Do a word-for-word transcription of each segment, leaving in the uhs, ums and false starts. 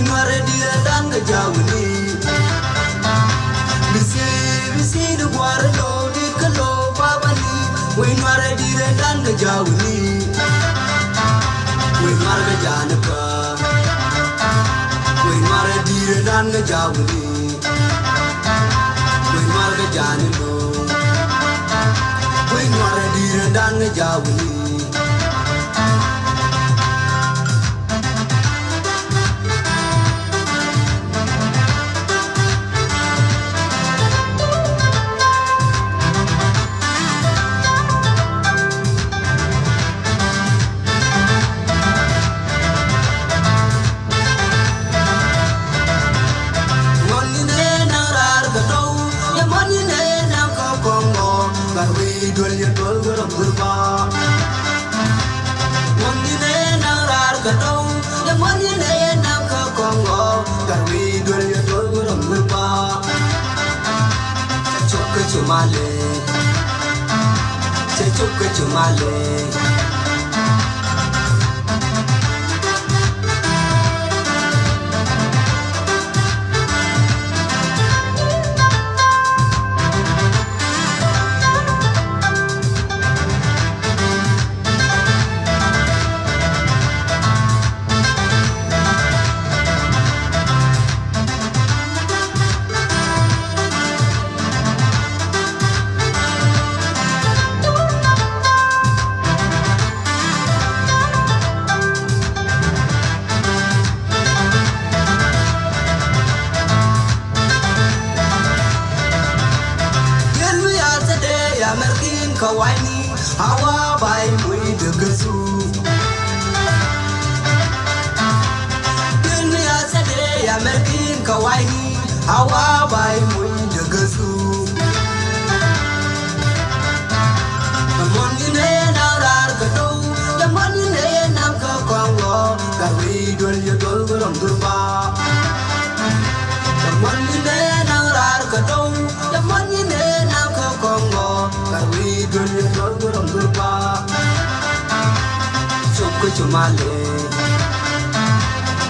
Nuarɛ dirɛ dan kɛ jawini. Bisi, bisi ni guarɛ lo di kɛ lo babani. Wei nuarɛ dirɛ dan kɛ jawini. Wei nuarɛ kɛ jani ka. Wei nuarɛ dirɛ dan kɛ jawini. Wei nuarɛ kɛ jani lo. Wei nuarɛ dirɛ dan kɛ jawini. Mɔni nɛ naŋ raar kɛ tɔw, yɛ mɔni nɛ naŋ kä kɔŋ ŋɔ, gat wi̱i̱ duel yɛ duel kɛ rɔm dhurba. Mɔni nɛ naŋ raar kɛ tɔw, yɛ mɔni nɛ naŋ kä kɔŋ ŋɔ, gat wi̱i̱ duel yɛ duel kɛ rɔm dhurba. Cɛ cop kä cop malɛ, cɛ cop kä cop malɛ. Yel mi ya tɛ dee ya mɛrkin ka wani, hawa bai mui de gasu. Yel mi ya tɛ dee ya mɛrkin ka wani, hawa bai mui de gasu. Mɔni nɛ naŋ raar kɛ tɔw, yɛ mɔni nɛ naŋ kä kɔŋ ŋɔ, gat wi̱i̱ duel yɛ duel kɛ rɔm dhurba. Yɛ mɔni nɛ naŋ raar kɛ tɔw, yɛ mɔni nɛ naŋ kä kɔŋ ŋɔ, gat wi̱i̱ duel yɛ duel kɛ rɔm dhurba. Cop kä cop malɛ,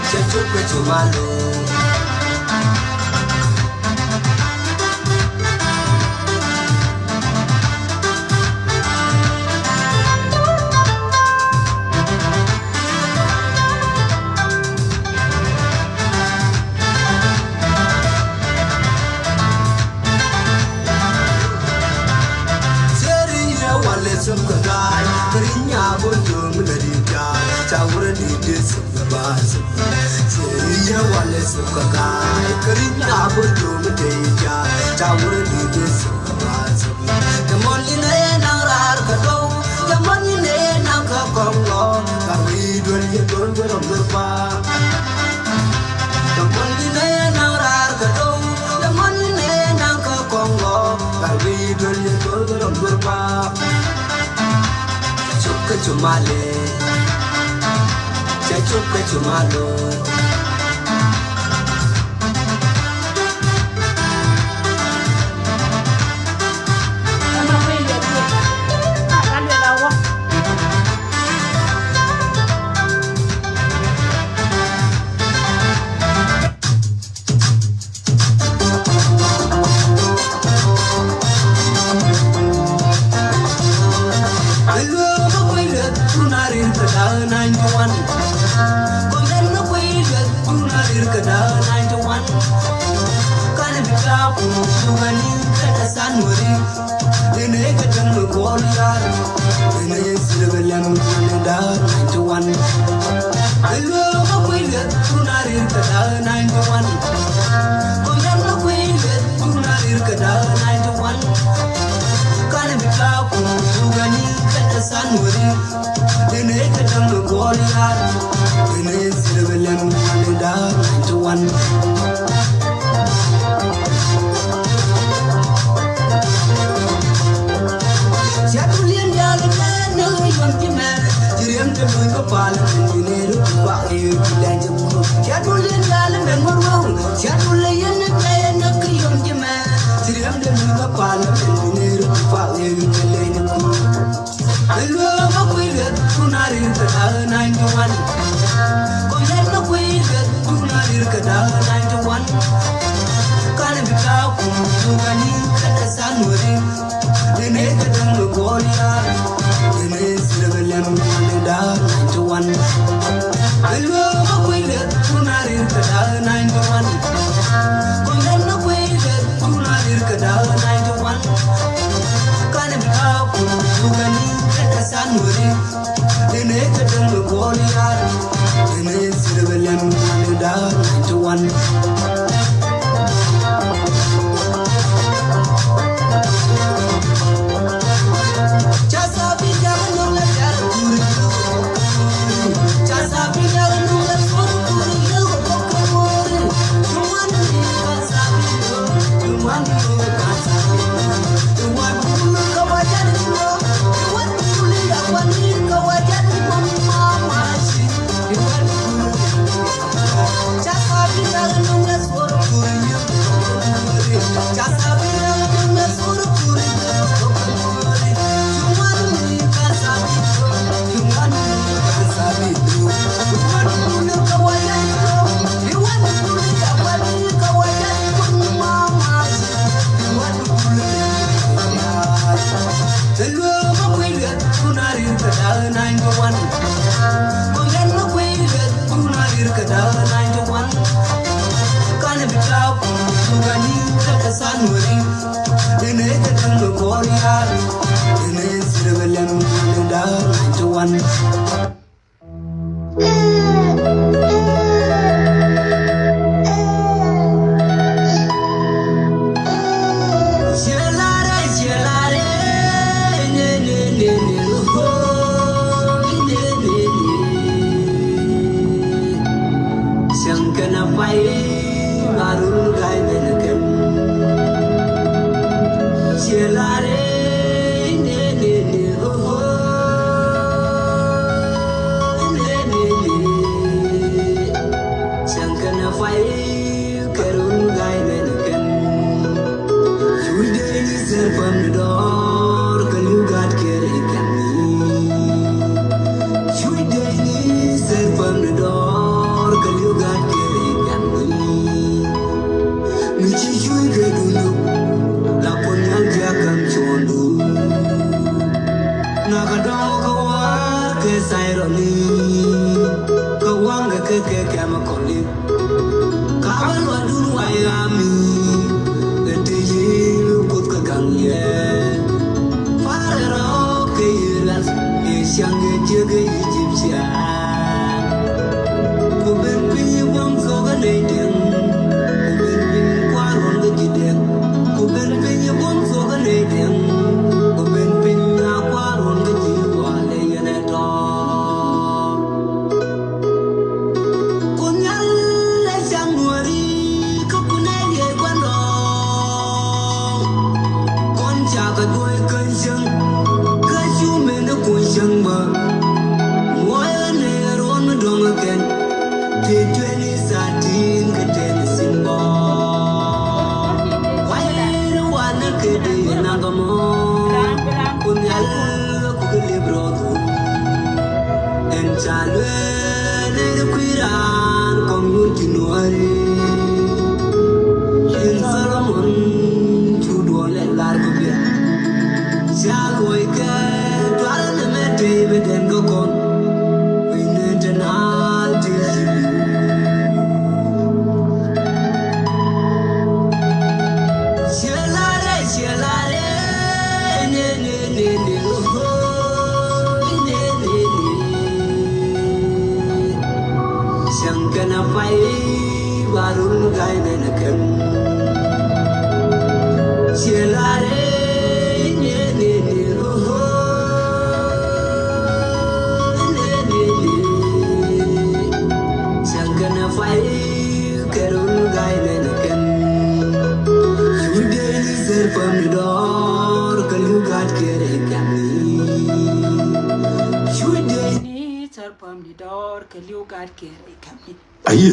cɛ cop kä cop malɛ. Ceri yɛ walɛ sum kɛ ga̱a̱c, kɛ ri nya bun tum lɛ di ja̱a̱c, ca wurɛ di di sum kɛ ba̱a̱c sum. Ceri yɛ walɛ sum kɛ ga̱a̱c, kɛ ri nya bun tum lɛ di ja̱a̱c, ca wurɛ di di sum kɛ ba̱a̱c sum. Tɛ mɔn in ɛ naŋ raar kɛ dɔw, tɛ mɔn in ɛ naŋ kɛ kɔŋ lɔ, ka wi̱i̱ duel yɛ duel wä rɔm wä pa̱a̱m. Tɛ mɔni nɛ naŋ raar kɛ dɔw, tɛ mɔni nɛ naŋ kä kɔŋɔ, gat wi̱i̱ duel yɛ duel kɛ rɔm duel pa̱a̱m. Cop kä cop malɛ, cɛ cop kä cop malo. Ene kä däŋ mi kuɔl yar, ene sirɛ bɛ lɛm ni da̱a̱ ninety one. Ɛ lueek kä kui̱ lueth kun a rir kä da̱a̱ ninety one. Kɔn däŋ kä kui̱ lueth kun a rir kä da̱a̱ ninety one. Kanɛ bi ta̱a̱ kun yugani kɛ tɛ san weri. Ene kä däŋ mi kuɔl yar, ene sirɛ bɛ lɛm ni da̱a̱ ninety one. Cia dul yɛn diaal mɛn ni yom ji̱ mɛn. Ci riɛm te luny kä pal ni ni ru ba e bi lɛn jɛ buru. Cia dul yɛn diaal mɛn ŋuɔr wɛw. Cia dul yɛn mɛn ni ki yom ji̱ mɛn. Ci riɛm te luny kä pal ni ni ru ba e bi lɛn jɛ buru. Ɛ lueek kä kui̱ lueth kun a rir kä da̱a̱ ninety one. Kɔn lɛt kä kui̱ lueth kun a rir Kɛ da̱a̱ ninety one. Kanɛ bi ta̱a̱ kum tuŋani kɛ tɛ san weri. Dene kɛ däŋ mi gɔɔr yaar. Dene sirɛ bɛ lɛm kɛ da̱a̱ ninety one. Bɛ luäk ma kui̱ lɛ kun a rir kɛ da̱a̱ ninety one. Kɔn dɛn ma kui̱ lɛ kun a rir kɛ da̱a̱ ninety one. Kanɛ bi ta̱a̱ kum tuŋani kɛ tɛ san weri. Dene kɛ däŋ mi gɔɔr yaar. Dene sirɛ bɛ lɛm kɛ da̱a̱ ninety one. Tɛ lueek ma kui̱ lueth kun a rir kɛ da̱a̱ ninety one. Kɔn kɛn ma kui̱ lueth kun a rir kɛ da̱a̱ ninety one. Kanɛ bi ta̱a̱ kun kun kani kɛ kɛ san weri. Dene kɛ däŋ mi gɔɔr yaar. Dene sirɛ bɛ lɛm kun da̱a̱ ninety one. Cäŋ kɛnɛ pay kɛ run ga̱a̱c nɛn kɛn. Cuc dee ni sɛr päm ni dɔɔr kɛ li̱w gaat kɛ rɛy kɛn. Cuc dee ni sɛr päm ni dɔɔr kɛ li̱w gaat kɛ rɛy kɛn. Mi ci cuc kɛ dunduk la kun nyal jiak kɛn cuɔ̱ndu. Nakä dɔ̱ŋ kä wa̱a̱r kɛ thayrɔni. Kä waŋkɛ kɛ kɛ kɛmɛ kɔli. Ka wä luɔt dun way ami. Kɛ ti yi kuth kä gaŋ yɛ. Parɛ rɔ kɛ yi ras. Kɛ ciaŋ kɛ jiäk kɛ Egyptian. Ku ben piny buɔ̱m thok kä nɛy diɛŋ. Ku ben piny kua̱r ruɔ̱n kä ji̱ diɛŋ. Ku ben piny buɔ̱m thok kä nɛy diɛŋ. Ku ben piny a kua̱r ruɔ̱n kä ji̱ walɛ yɛn ɛ tɔ̱. Kun nhial ɛ cak nuɔ̱ɔ̱ri kä kun ɛ liɛc gua̱ndɔɔŋ. Kɔn cakɛ duɔ̱c kä cäŋ kä cu mɛn ɛ kun cäŋ bä. Muɔ̱ɔ̱c ɛ nɛy ɛ ruɔ̱n mi dɔ̱ŋ ɛ kɛn. Ti twenty thirteen kä ten simba. Wayɛn wanɛ kɛ di nakä mɔ. Kun nhial ku kɛ lip rɔɔdu. Ɛn ca lueel ni di kui̱ raan kɔŋ yun ti nuɔ̱ɔ̱ri. Cin Solomon cu duɔl ɛ lar kä biɛt. Ca luɔc kɛ tual ni mɛ tëë bi dɛn kä kɔn. Wi̱ny ni te naal ti ci biu. Ciɛ lar ɛ, ciɛ lar ɛ, ne, ne, ne, ne, oh, ne, ne, ne. Cäŋ kɛn a pay ba run ga̱a̱c nɛn a kɛn. Ciɛ lar ɛ, ne, ne, ne, oh, ne, ne, ne. Cäŋ kɛn a pay kɛ run ga̱a̱c nɛn a kɛn. Cu dee ni thɛr päm ni dɔɔr kɛ li̱w gaat kɛ rɛy kɛn. Cu dee ni thɛr päm ni dɔɔr kɛ li̱w gaat kɛ rɛy kɛn. Ayi.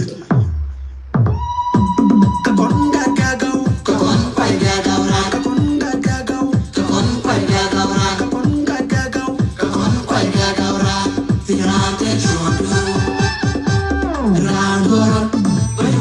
Ka kɔn gat kɛ gaw, ka kɔn kuay kɛ gaw ran. Ka kɔn gat kɛ gaw, ka kɔn kuay kɛ gaw ran. Ka kɔn gat kɛ gaw, ka kɔn kuay kɛ gaw ran. Ti ran te cuɔt. Ran duɔrɔ, bai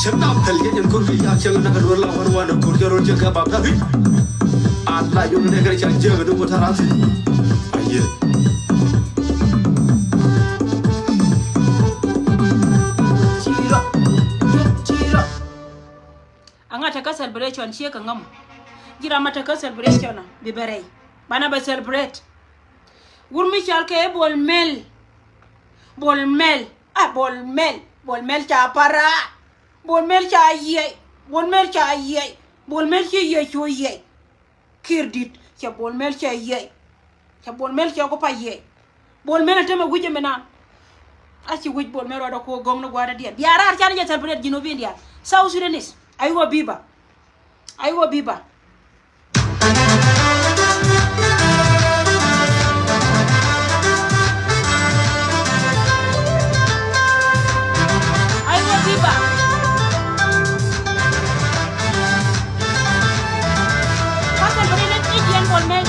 Cɛ nam thil kɛ nyɛn kor kɛ ya̱a̱ cɛ ɣän nakä duɔ̱ɔ̱r la wän wanɛ kor jɛ rol cɛ kɛ bap da̱th i̱. Ala yun nɛ kɛ cɛ jɛ ɣän wä ta̱ra̱th i̱. Ayɛ. Aŋa tekɛ celebration ciɛ kɛ ŋäm. Ji̱ ram a tekɛ celebration a bi bɛ rɛy. Banɛ bɛ celebrate. Wur mi cal kɛ Bol Mel. Bol Mel. A Bol Mel. Bol Mel ca para. Bol Mel ca yiɛy. Bol Mel ca yiɛy. Bol Mel ci yiɛy cu yiɛy. Kiir di̱t cɛ Bol Mel cɛ yiɛy. Cɛ Bol Mel cɛ ku pa yiɛy. Bol Mel ɛ temɛ wi̱c ɛmɛ nan. A ci wi̱c Bol Mel ruɔdɛ ku gɔ̱ŋ ni gua̱a̱r dädiɛn. Bia raar can jɛ celebrate Jinubin diaal. South Sudanese. Aywa biba. Aywa biba. Aywa biba. Pastor Bernard, ni jiɛn Bol Mel.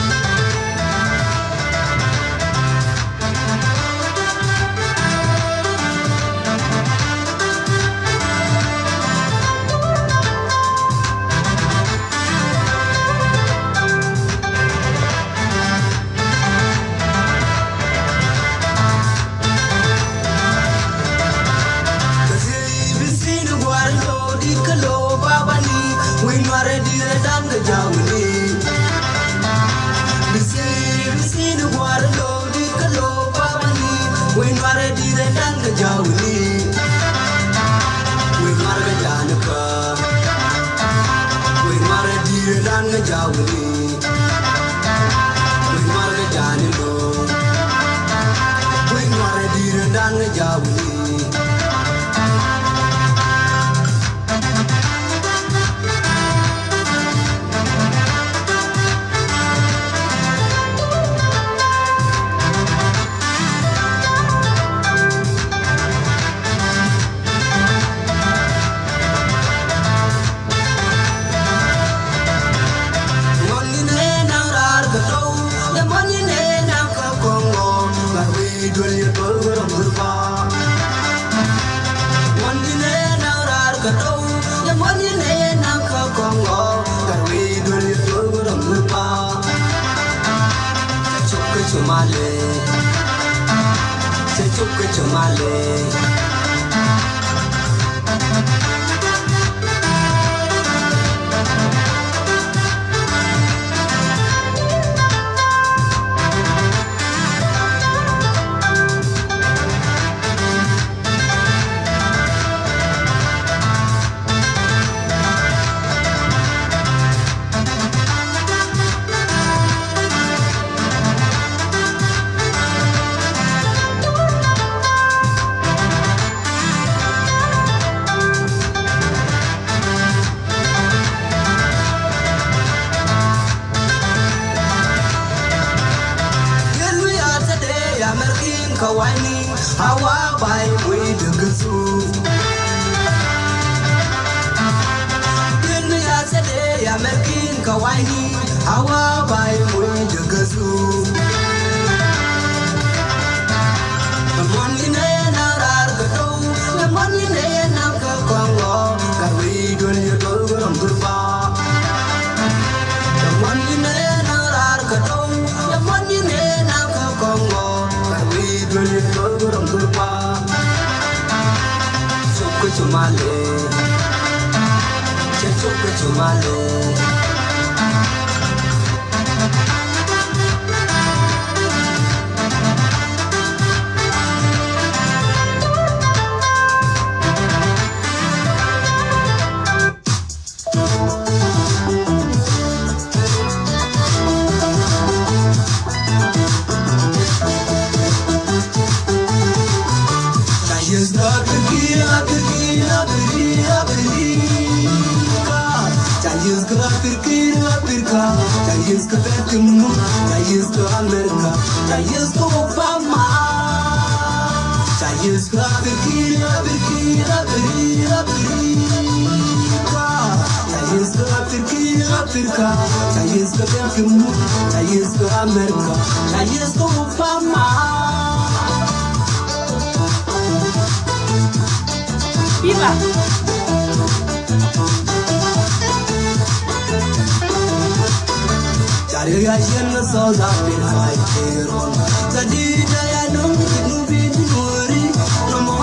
Yɛn mi a tɛdɛ ya mɛrkin ka wani hawa bai wui dugsu. Yɛn mi a tɛdɛ ya mɛrkin ka wani hawa bai wui dugsu. Mɔni nɛ na rar ka dou, mɔni nɛ na ka kɔngɔ, ka wui dun yɛ dul gurun gurba. Ca yeth kä Africa, Africa, Africa. Ca yeth kä Africa, Africa. Ca yeth kä Africa, ca yeth kä America, ca yeth kä Obama. Viva. Ca riɛk ya yɛn kä South Africa, ca di̱t ya yɛn kä Junubin ti Nuɔri. Nɔmɔ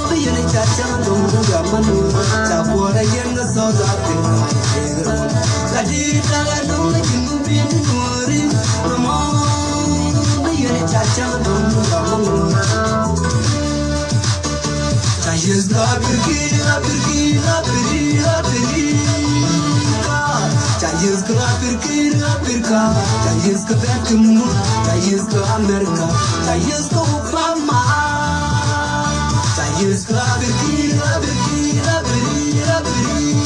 bi yɛn ca cäŋ dɔ̱ŋ kä gam ma Nuɔri. Ca buɔrɛ yɛn kä South Africa, ca di̱t ya yɛn kä Junubin ti Nuɔri. Nɔmɔ bi yɛn ca cäŋ dɔ̱ŋ kä gam ma Nuɔri. Ca yeth kä Africa, Africa, Africa, Africa. Ca yeth kä Africa, Africa. Ca yeth kä Africa, ca yeth kä America, ca yeth kä Obama. Ca yeth kä Africa, Africa, Africa, Africa.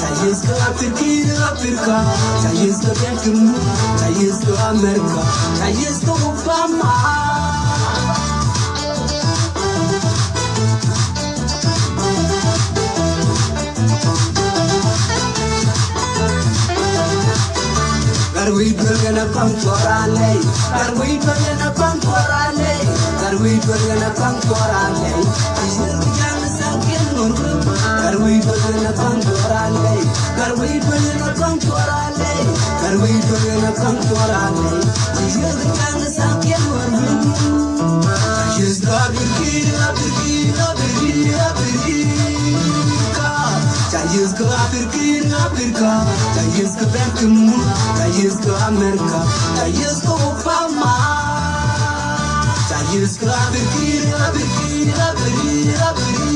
Ca yeth kä Africa, Africa. Ca yeth kä Africa, ca yeth kä America, ca yeth kä Obama. Gat wi̱i̱ duel kɛnɛ kɔn kuɔran nɛy. Gat wi̱i̱ duel kɛnɛ kɔn kuɔran nɛy. Gat wi̱i̱ duel kɛnɛ kɔn kuɔran nɛy. Gat wi̱i̱ duel kɛnɛ kɔn kuɔran nɛy. Gat wi̱i̱ duel kɛnɛ kɔn kuɔran nɛy. Gat wi̱i̱ duel kɛnɛ kɔn kuɔran nɛy. Gat wi̱i̱ duel kɛnɛ kɔn kuɔran nɛy. Ca yeth kä Africa, Africa, Africa, Africa. Ca yeth kä Africa, Africa. Ca yeth kä Africa, ca yeth kä America, ca yeth kä Obama. Ca yeth kä Africa, Africa, Africa, Africa.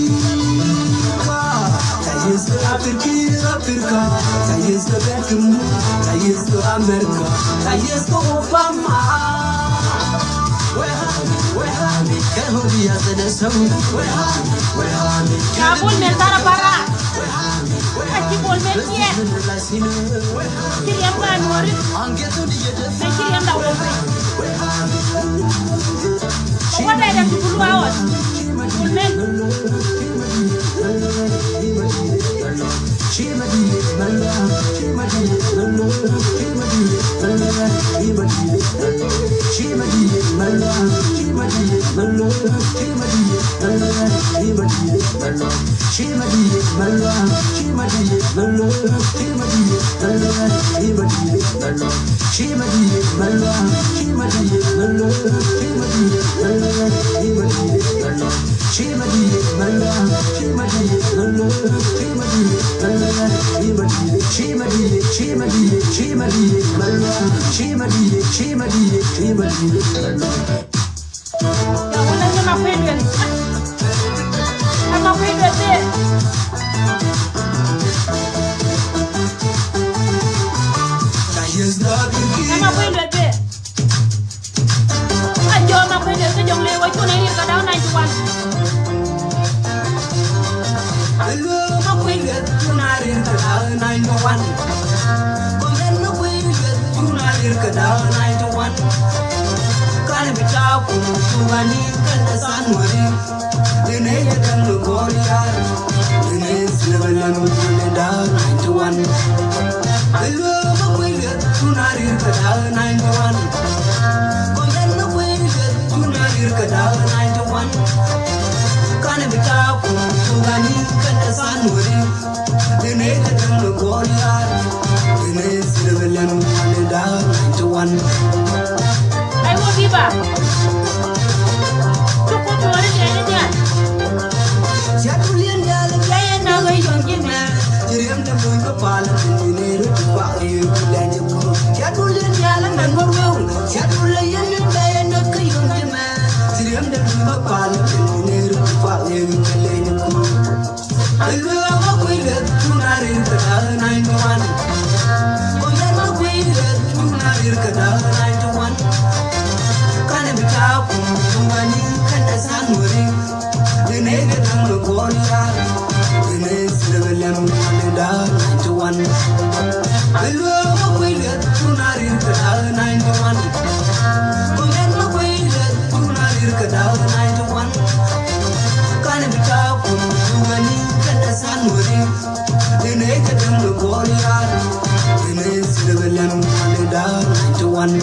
Ca yeth kä Africa, Africa. Ca yeth kä Africa, ca yeth kä America, ca yeth kä Obama. Ca Bol Mel tara bara. Ka ci Bol Mel kiɛn. Ci riɛm ka Nuɔri. Mɛ ci riɛm da wä. Wä dɛ dɛ ti bulu awɔt. Bol Mel. Ɛmɛ kui̱ lueth bee. A jɔɔm a kui̱ lueth kä jɔŋ lëë wä cun ɛ riet kɛ da̱k ninety one. Lueth ma kui̱ lueth cun a riet kɛ da̱k ninety one. Kɔmɛn ma kui̱ lueth cun a riet kɛ da̱k ninety one. Kan bi ta̱a̱ kum cugani kɛn ɛ than wä riet. Dene yɛ däŋ ni kɔn yar. Dene silver lam ni da ninety one. Elwe ma kuile tuna rir ka da ninety one. Kɔmɛn ma kuile tuna rir ka da ninety one. Kan bi ta kum tugani kɛn da san wari. Dene yɛ däŋ ni kɔn yar. Dene silver lam ni da ninety one. Ai wä biba. Tuk ku tuɔri kɛn dial. Cia duliɛn dial kɛn na wä yɔn ji̱ mɛ. Ci riɛm te muny kä pal ni ni ru ti pa yu lɛn ji ku. Cia duliɛn dial mɛ ŋor wew. Cia duliɛn ni bɛ na kä yɔn ji̱ mɛ. Ci riɛm te muny kä pal ni ni ru ti pa yu lɛn ji ku. Elwe ma kuile tuna rir ka da ninety one. Kɔmɛn ma kuile tuna rir ka da ninety one. Kan bi ta kum tugani kɛn da san wari. Dene yɛ däŋ ni kɔn yar. Dene silver lam ni da ninety one. Elwe ma kuile tuna rir ka da ninety one. Kɔmɛn ma kuile tuna rir ka da ninety one. Kan bi ta kum tugani kɛn da san wari. Dene yɛ däŋ ni kɔn yar. Dene silver lam ni da ninety one.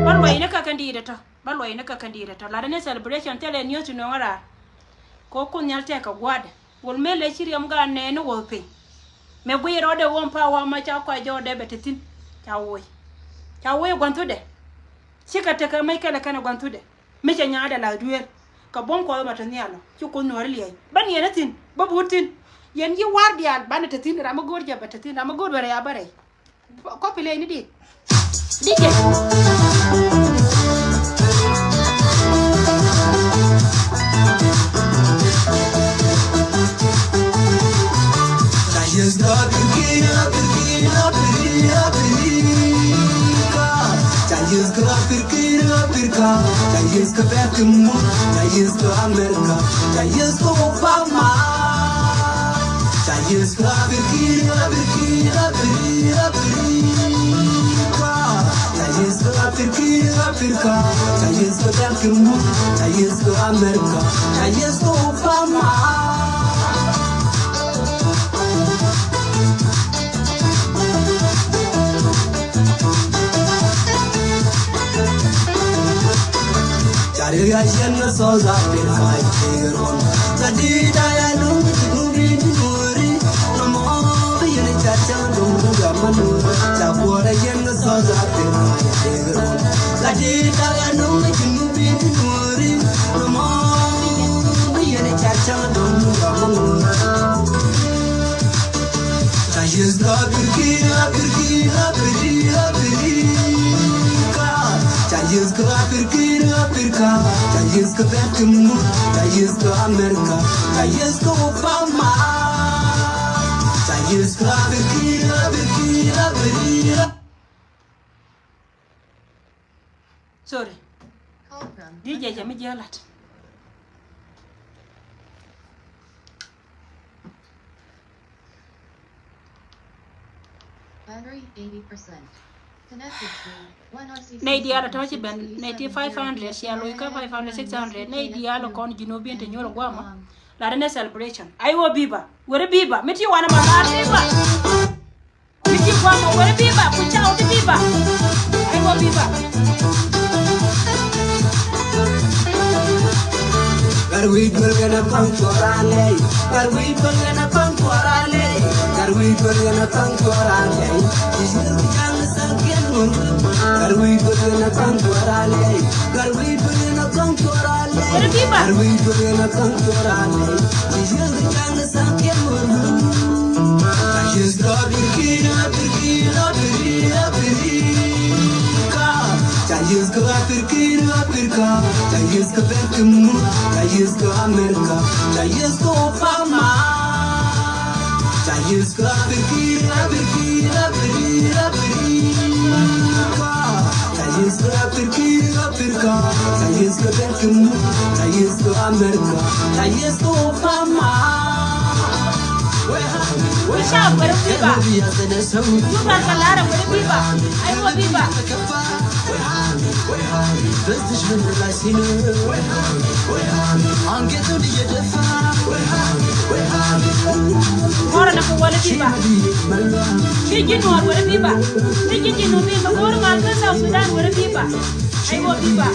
Bä luɔyni kä kɛn di̱i̱t ɛ tɔ, bä luɔyni kä kɛn di̱i̱t ɛ tɔ. Latdɛ ni celebration thilɛ news ti nöŋä raar. Kɛ ɣöö Kuoth Nhial tɛkɛ gua̱a̱thdɛ. Wal mëë lɛ ci riɛm gaat nɛɛni wä piny. Mëë guic rɔɔdɛ wä ɛm power ma ca kɔc jɔɔdɛ bɛ te thi̱n. Ca woc. Ca woc ɛ gua̱n thutdɛ. Cikɛ tekɛ mec kɛlɛ kɛn ɛ gua̱n thutdɛ. Mi cɛ nyaadɛ la̱th duëël. Kɛ buɔ̱m Kuɔth ɛmɔ te nhial ɔ. Ci Kuoth Nuääri liɛc. Bä niɛn ɛ thi̱n. Bä but thi̱n. Yɛn yi̱ wa̱r diaal banɛ te thi̱n. Ram mi go̱o̱r jɛ bɛ te thi̱n. Ram mi go̱o̱r bɛ rɛy a bä rɛy. Copy ley ni dit. D J. Yes, Africa, Africa, Africa. Ca yes kä Africa, Africa. Ca yes kä Baltimore. Ca yes kä America. Ca yes kä Obama. Ca yes kä Africa, Africa, Africa. Sorry. Di jɛ jɛ mi jiɛ lat. Battery eighty percent. Connected to one R C C. Nɛy diaal a tɔ̱ ci ben, nɛy ti five hundred, cia loc kä five hundred, six hundred. Nɛy diaal a kɔn Junubin te nyuɔl guamɔ. La den ɛ celebration. Aiwa, biba. Weri biba. Mi ti wanɛ ma lar biba. Mi ti guamɔ, weri biba. Ku ca wä ti biba. Aiwa, biba. Gat wi̱i̱ duel kɛnɛ kɔn cuɔr alɛy. Gat wi̱i̱ duel kɛnɛ kɔn cuɔr alɛy. Gat wi̱i̱ duel kɛnɛ kɔn cuɔr alɛy. Gat wi̱i̱ duel kɛnɛ kɔn cuɔr alɛy. Gat wi̱i̱ duel kɛnɛ kɔn cuɔr alɛy. Gat wi̱i̱ duel kɛnɛ kɔn cuɔr alɛy. Ca yes kä Africa, Africa, Africa. Ca yes kä Africa, Africa. Ca yes kä Baltimore. Ca yes kä America. Ca yes kä Obama. Ca yes kä Africa, Africa, Africa, Africa. Ca yes kä Africa, Africa. Ca yes kä Baltimore. Ca yes kä America. Ca yes kä Obama. Wishab, weri biba. Yuba kɛ lar ɛ, weri biba. Aiwa, biba. Ŋɔrɛ ni kɛ wä, weri biba. Ci ji̱ Nuɔr, weri biba. Ci ji̱ Junubin mi go̱o̱r mal kä South Sudan, weri biba. Aiwa, biba.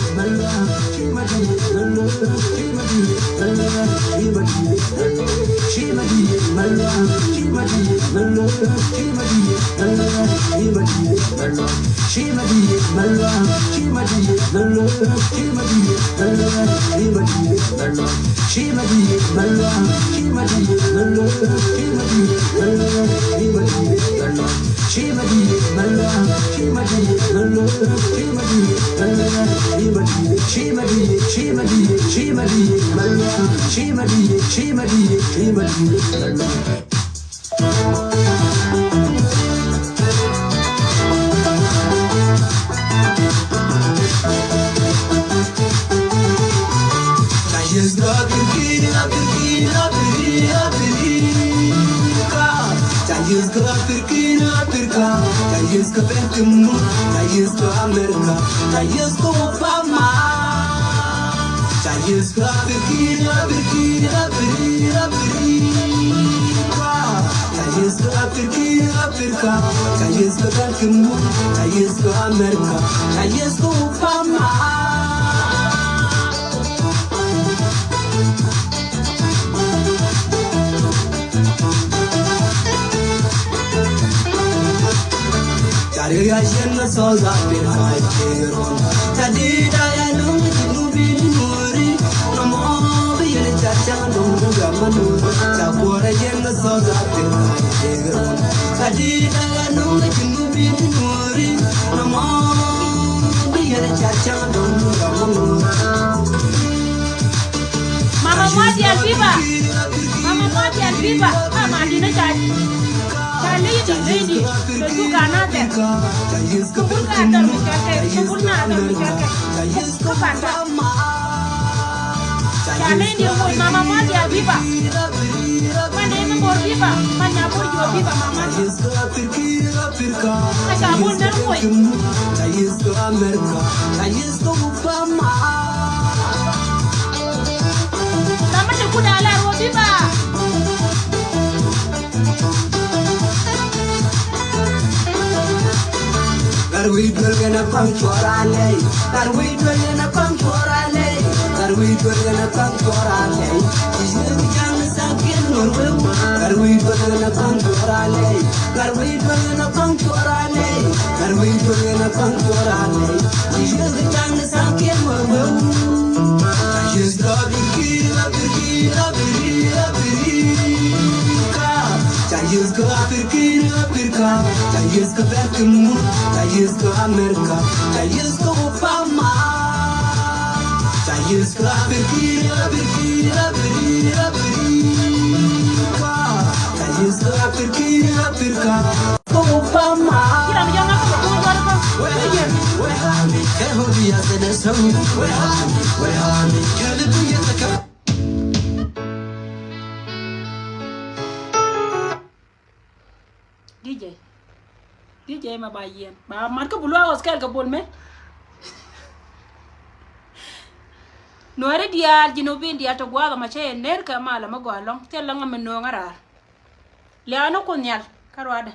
Ca yes kä Africa, Africa, Africa, Africa. Ca yes kä Africa, Africa. Ca yes kä Baltimore. Ca yes kä America. Ca yes kä Obama. Ca yes kä Africa, Africa, Africa, Africa. Ca yes kä Africa, Africa. Ca yes kä Baltimore. Ca yes kä America. Ca yes kä Obama. Ca ri ya yɛn kä South Africa, yɛn ron. Ca di da ya nuŋ Junubin nuɔri. Nɔmɔ bi yɛn ca ca nuŋ ga ma nuɔri. Ca kuɔrɛ yɛn kä South Africa, yɛn ron. Ca di da ya nuŋ Junubin nuɔri. Nɔmɔ bi yɛn ca ca nuŋ ga ma nuɔri. Mama Madial biba. Mama Madial biba. Mama dina ca. Ca lady, lady. Bɛ tu ka na tɛ. Kubul ka tɔr mi ca kɛ. Kubul na tɔr mi ca kɛ. Kubul ka tɔr. Ca lady mo Mama Madial biba. Ma ne mi bor biba. Ma nya bor jo biba mama. Africa, Africa. Aca bun ner kuɔc. Ca yes kä America. Ca yes kä Obama. Mama te kuda la ro biba. Gat wi̱i̱ duel kɛnɛ kɔn cuɔr alɛy. Gat wi̱i̱ duel kɛnɛ kɔn cuɔr alɛy. Gat wi̱i̱ duel kɛnɛ kɔn cuɔr alɛy. Ci yek ja̱ŋ sakiɛn ŋuɔ̱t weu. Gat wi̱i̱ duel kɛnɛ kɔn cuɔr alɛy. Gat wi̱i̱ duel kɛnɛ kɔn cuɔr alɛy. Gat wi̱i̱ duel kɛnɛ kɔn cuɔr alɛy. Ci yek ja̱ŋ sakiɛn ŋuɔ̱t weu. Ca yes kä Africa, Africa, Africa. Ca yes kä Africa. Ca yith kä bɛ̈k mun, ca yith kä America, ca yith kä Obama, ca yith kä Africa, Africa, Africa, ca yith kä Africa, Africa, kä Obama. D J. D J ma ba yiɛn. Ba mat kä bulu a ɣɔs kɛl kɛ Bol Mel. Nuäri diaal, Jinubin diaal ti gua̱a̱th ɛmɔ cä yɛ ner kɛ mal ɛmɔ gɔaa ɛlɔ̱ŋ. Thil ɛlɔ̱ŋ ɛmɛ nööŋä raar. Liaani Kuoth Nhial kä ruaadɛ.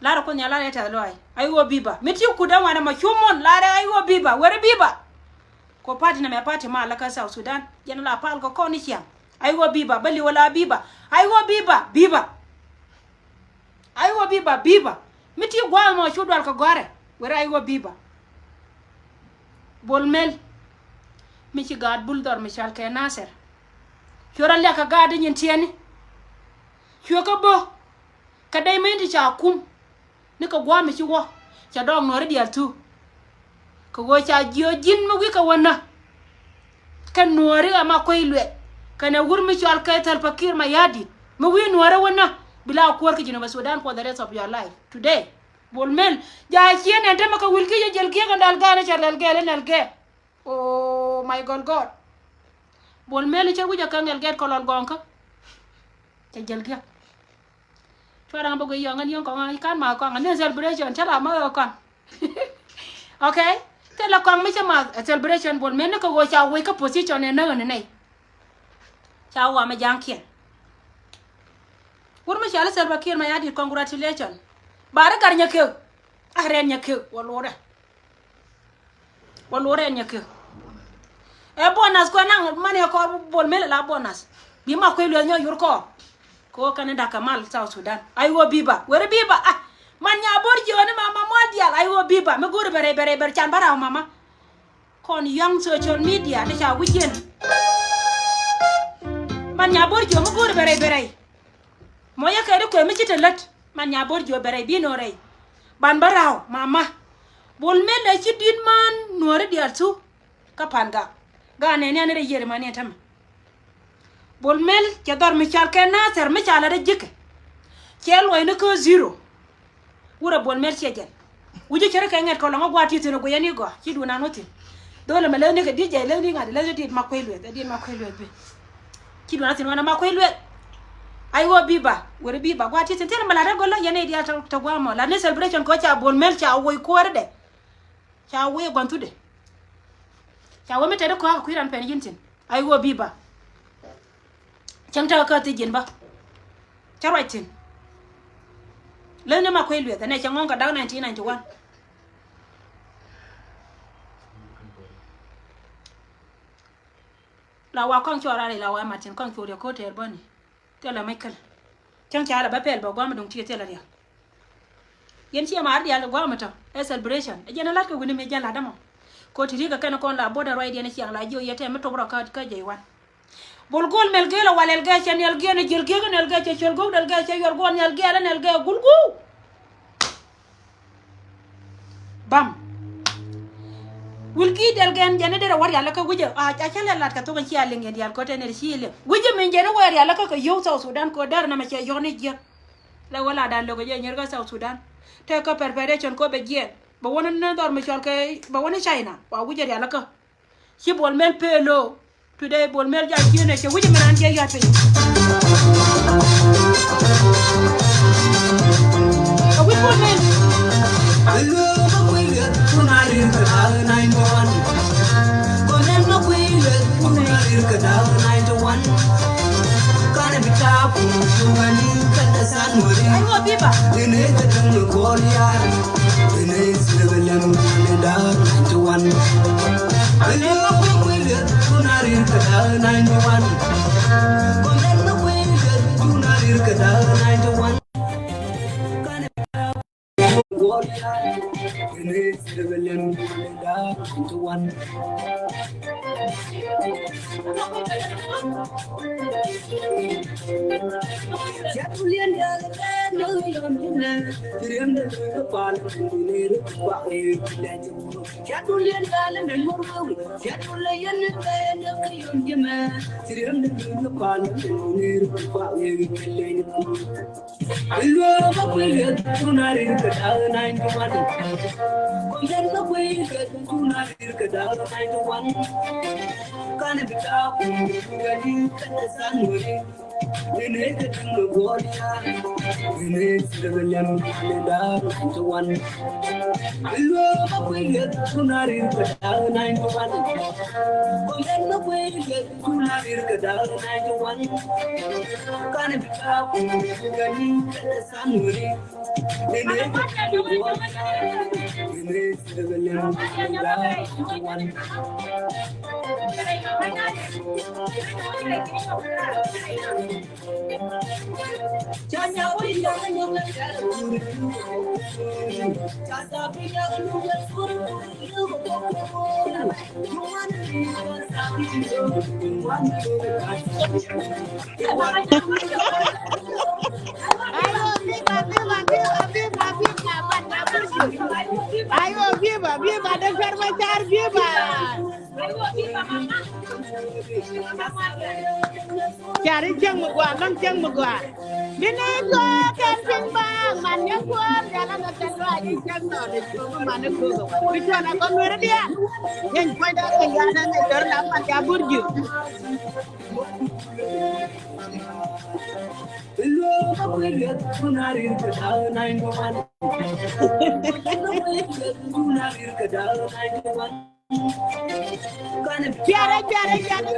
Lar Kuoth Nhial lar ɛ tɛth lɔaac. Ay ɣöö biba. Mi ti kut ɛŋuan ɛmɔ cu mun lar ɛ ay ɣöö biba. Weri biba. Kɛ party nɛmɛ party mal kä South Sudan. Jɛn la pal kɛ kɔn ni ciaŋ. Ay ɣöö biba, bä liwä la biba. Ay ɣöö biba, biba. Ay ɣöö biba, biba. Mi ti gua̱a̱th mɔ cu dual kɛ gɔ̱rɛ. Weri ay ɣöö biba. Bol Mel. Mi ci gaat bul dhɔr mi cal kɛ Nasir. Cuɛ rɔ liak kɛ gaat di nyin tiɛni. Cuɛ kä bä. Kɛ dee mi ti ca kum. Ni kɛ gua̱a̱th mi ci wä, cɛ dɔɔk nuɔ̱ɔ̱ri diaal thuk. Kɛ ɣöö ca jiö ji̱n mi wi̱i̱ kɛ wä nä. Kɛ nuɔ̱ɔ̱ri ɛ Makuei Lueth kɛnɛ wur mi cɔal kɛ Salva Kiir Mayardit. Mi wi̱i̱ nuɔ̱ɔ̱ri wä nä, bi la kuäär kɛ Jinub Sudan for the rest of your life. Today, Bol Mel, ja cieen ɛn tämɛ kɛ wi̱l ki̱ jɛ jiɛl kiɛ kɛ nɛl gɛɛl, cɛ nɛl gɛɛl, nɛl gɛɛl. Oh my God, God. Bol Mel cɛ wi̱c ɛ kɛ nɛl gɛɛl kɛ lɔl gɔŋkä. Cɛ jiɛl kiɛ. Cua da̱ŋ bä guiy yɔ̱ŋ ɛn yɔ̱ŋ kɔŋ a kan ma kɔŋ a ni celebration cä la ma ɣä kɔŋ. Okay. Thilɛ kɔŋ mi cä ma celebration Bol Mel ni kɛ ɣöö ca wec kä position ɛ näk ɛn nɛy. Ca wa mɛ ja̱ŋkiɛn. Wur mi cɔal i̱ Salva Kiir Mayardit, congratulation. Bari gar nyɛ kek. A rɛn nyɛ kek wä lurɛ. Wä lurɛ nyɛ kek. Ɛ bonus kuɛ naŋ mani ɛ kɔr Bol Mel la bonus. Bi Makuei Lueth nyɔ yur kɔr. Kɛ ɣöö kɛn da̱k kɛ mal South Sudan. Ay ɣöö biba. Weri biba. Ah. Man nya bor jiö ni mama mual dial. Ay ɣöö biba. Mi go̱o̱ri bɛ rɛy bɛ rɛy bɛ can bä raw mama. Kɔn yɔ̱ŋ social media ti ca wi̱c yɛn. Man nya bor jiö mi go̱o̱ri bɛ rɛy bɛ rɛy. Mɔ yɛ kɛ ri kuɛ mi ci te lät. Man nya bor jiö bɛ rɛy bi nɔ rɛy. Ban bä raw mama. Bol Mel ɛ ci di̱t man nuɔ̱ɔ̱ri dial thu. Kä pan gak. Gak nɛni ɛn rɛy yiëri mani ɛ tämɛ. Bol Mel cɛ dhɔr mi cal kɛ Nathɛr mi ca lat ɛ ji̱kɛ. Cɛ luɔ̱c ni kä zero. Wurɛ Bol Mel ciɛ jɛn. Wi̱cä cɛ ri kɛ ŋɛt kɛ lɔŋä gua̱a̱t ti thi̱n ɛ guiyɛ ni gɔaa. Ci duun an wä thi̱n. Dho̱l ɛmɛ leth ni kɛ di̱t jɛ leth ni ŋa̱t leth ni di̱t Makuei Lueth. Ɛ di̱t Makuei Lueth bi. Ci duun an thi̱n wanɛ Makuei Lueth. Ay ɣöö biba. Weri biba gua̱a̱t ti thi̱n thilɛ mɛ lat ɛ gɔl lä yɛn i̱ diaal tɔ gua̱a̱ mɔ. Lat ni celebration kɛ ɣöö ca Bol Mel ca woi kuääri dɛ. Ca wee gua̱n thudɛ. Ca wee mi tɛt kɔ̱a̱k kui̱ ran pɛn ji̱n thi̱n. Ay ɣöö bi̱i̱ ba. Cäŋ tekɛ kä thi̱ ji̱n ba. Cä ruac thi̱n. Leny ni Makuei Lueth ɛnɛ cɛ ŋɔ̱ŋ kɛ da̱k nineteen ninety-one. La wa kɔŋ cuɔr rari la wa mat thi̱n kɔŋ cuɔr yɛ ko̱ tɛɛr bäni. Thilɛ mec käl. Cäŋ ca lɛ bä pɛl bä gua̱a̱m duŋ tiee thilɛ rial. Yɛn ciɛ maar diaal gua̱a̱m tɔ ɛ celebration. Ɛ jɛn ɛ la̱t kɛ wi̱ni mi jɛn la̱t dämɔ. Ko ti ri̱kɛ kɛn kɔn la border right yɛn ciaŋ la jiö yɛ tɛm mi top rɔ kä kä jɛ iwan. Bol go̱o̱l mɛl gëël ɛ wal ɛl gɛɛ cɛ niɛl gëël ɛ jiël gëëk ɛ nɛl gɛɛ cɛ ciöl go̱o̱k nɛl gɛɛ cɛ yuɔr guɔ̱ɔ̱r niɛl gɛɛl ɛ nɛl gɛɛ gul guuw. Bam. Wil ki dɛl gɛn jɛn i̱ derɛ wä rialikä wi̱cä a cä lɛ lat kɛ thok in cia liŋ yɛn diaal köt ɛn ɛ ci liŋ wi̱cä min jɛn i̱ wä rialikä kɛ yio̱w South Sudan köt dɛr nɛmɛ cɛ yɔ̱k ni jiäk. Lɛ wä la dan lo̱k jɛ nyɛr kä South Sudan. Tëë kä preparation köt bɛ jiɛn bɛ wä ni dhɔr mi cɔl kɛ bɛ wä ni China wa wi̱cä rialikä. Ci Bol Mel pee lo̱o̱. Today Bol Mel jal cieen ɛ cɛ wi̱c mi raan jɛ yɔt piny. Ɛ wi̱c Bol Mel. Ay ŋɔ biba. Ayo, viva, viva, viva, viva, viva, viva, Doctor Machar, viva. Cari cäŋ mi gɔaa, lɔŋ cäŋ mi gɔaa. Bi ni tuɔɔk kɛn piny baaŋ, man ni kuɔɔr, jala na tɛn luaac in cäŋ nɔɔni, man ni kuɔɔk. Bi tuɔɔk na kɔn weri diaal. Yɛn puɔ̱ny dɔɔk in gɔaa na ni tɔr la man ca burju. Biarɛ, biarɛ, biarɛ.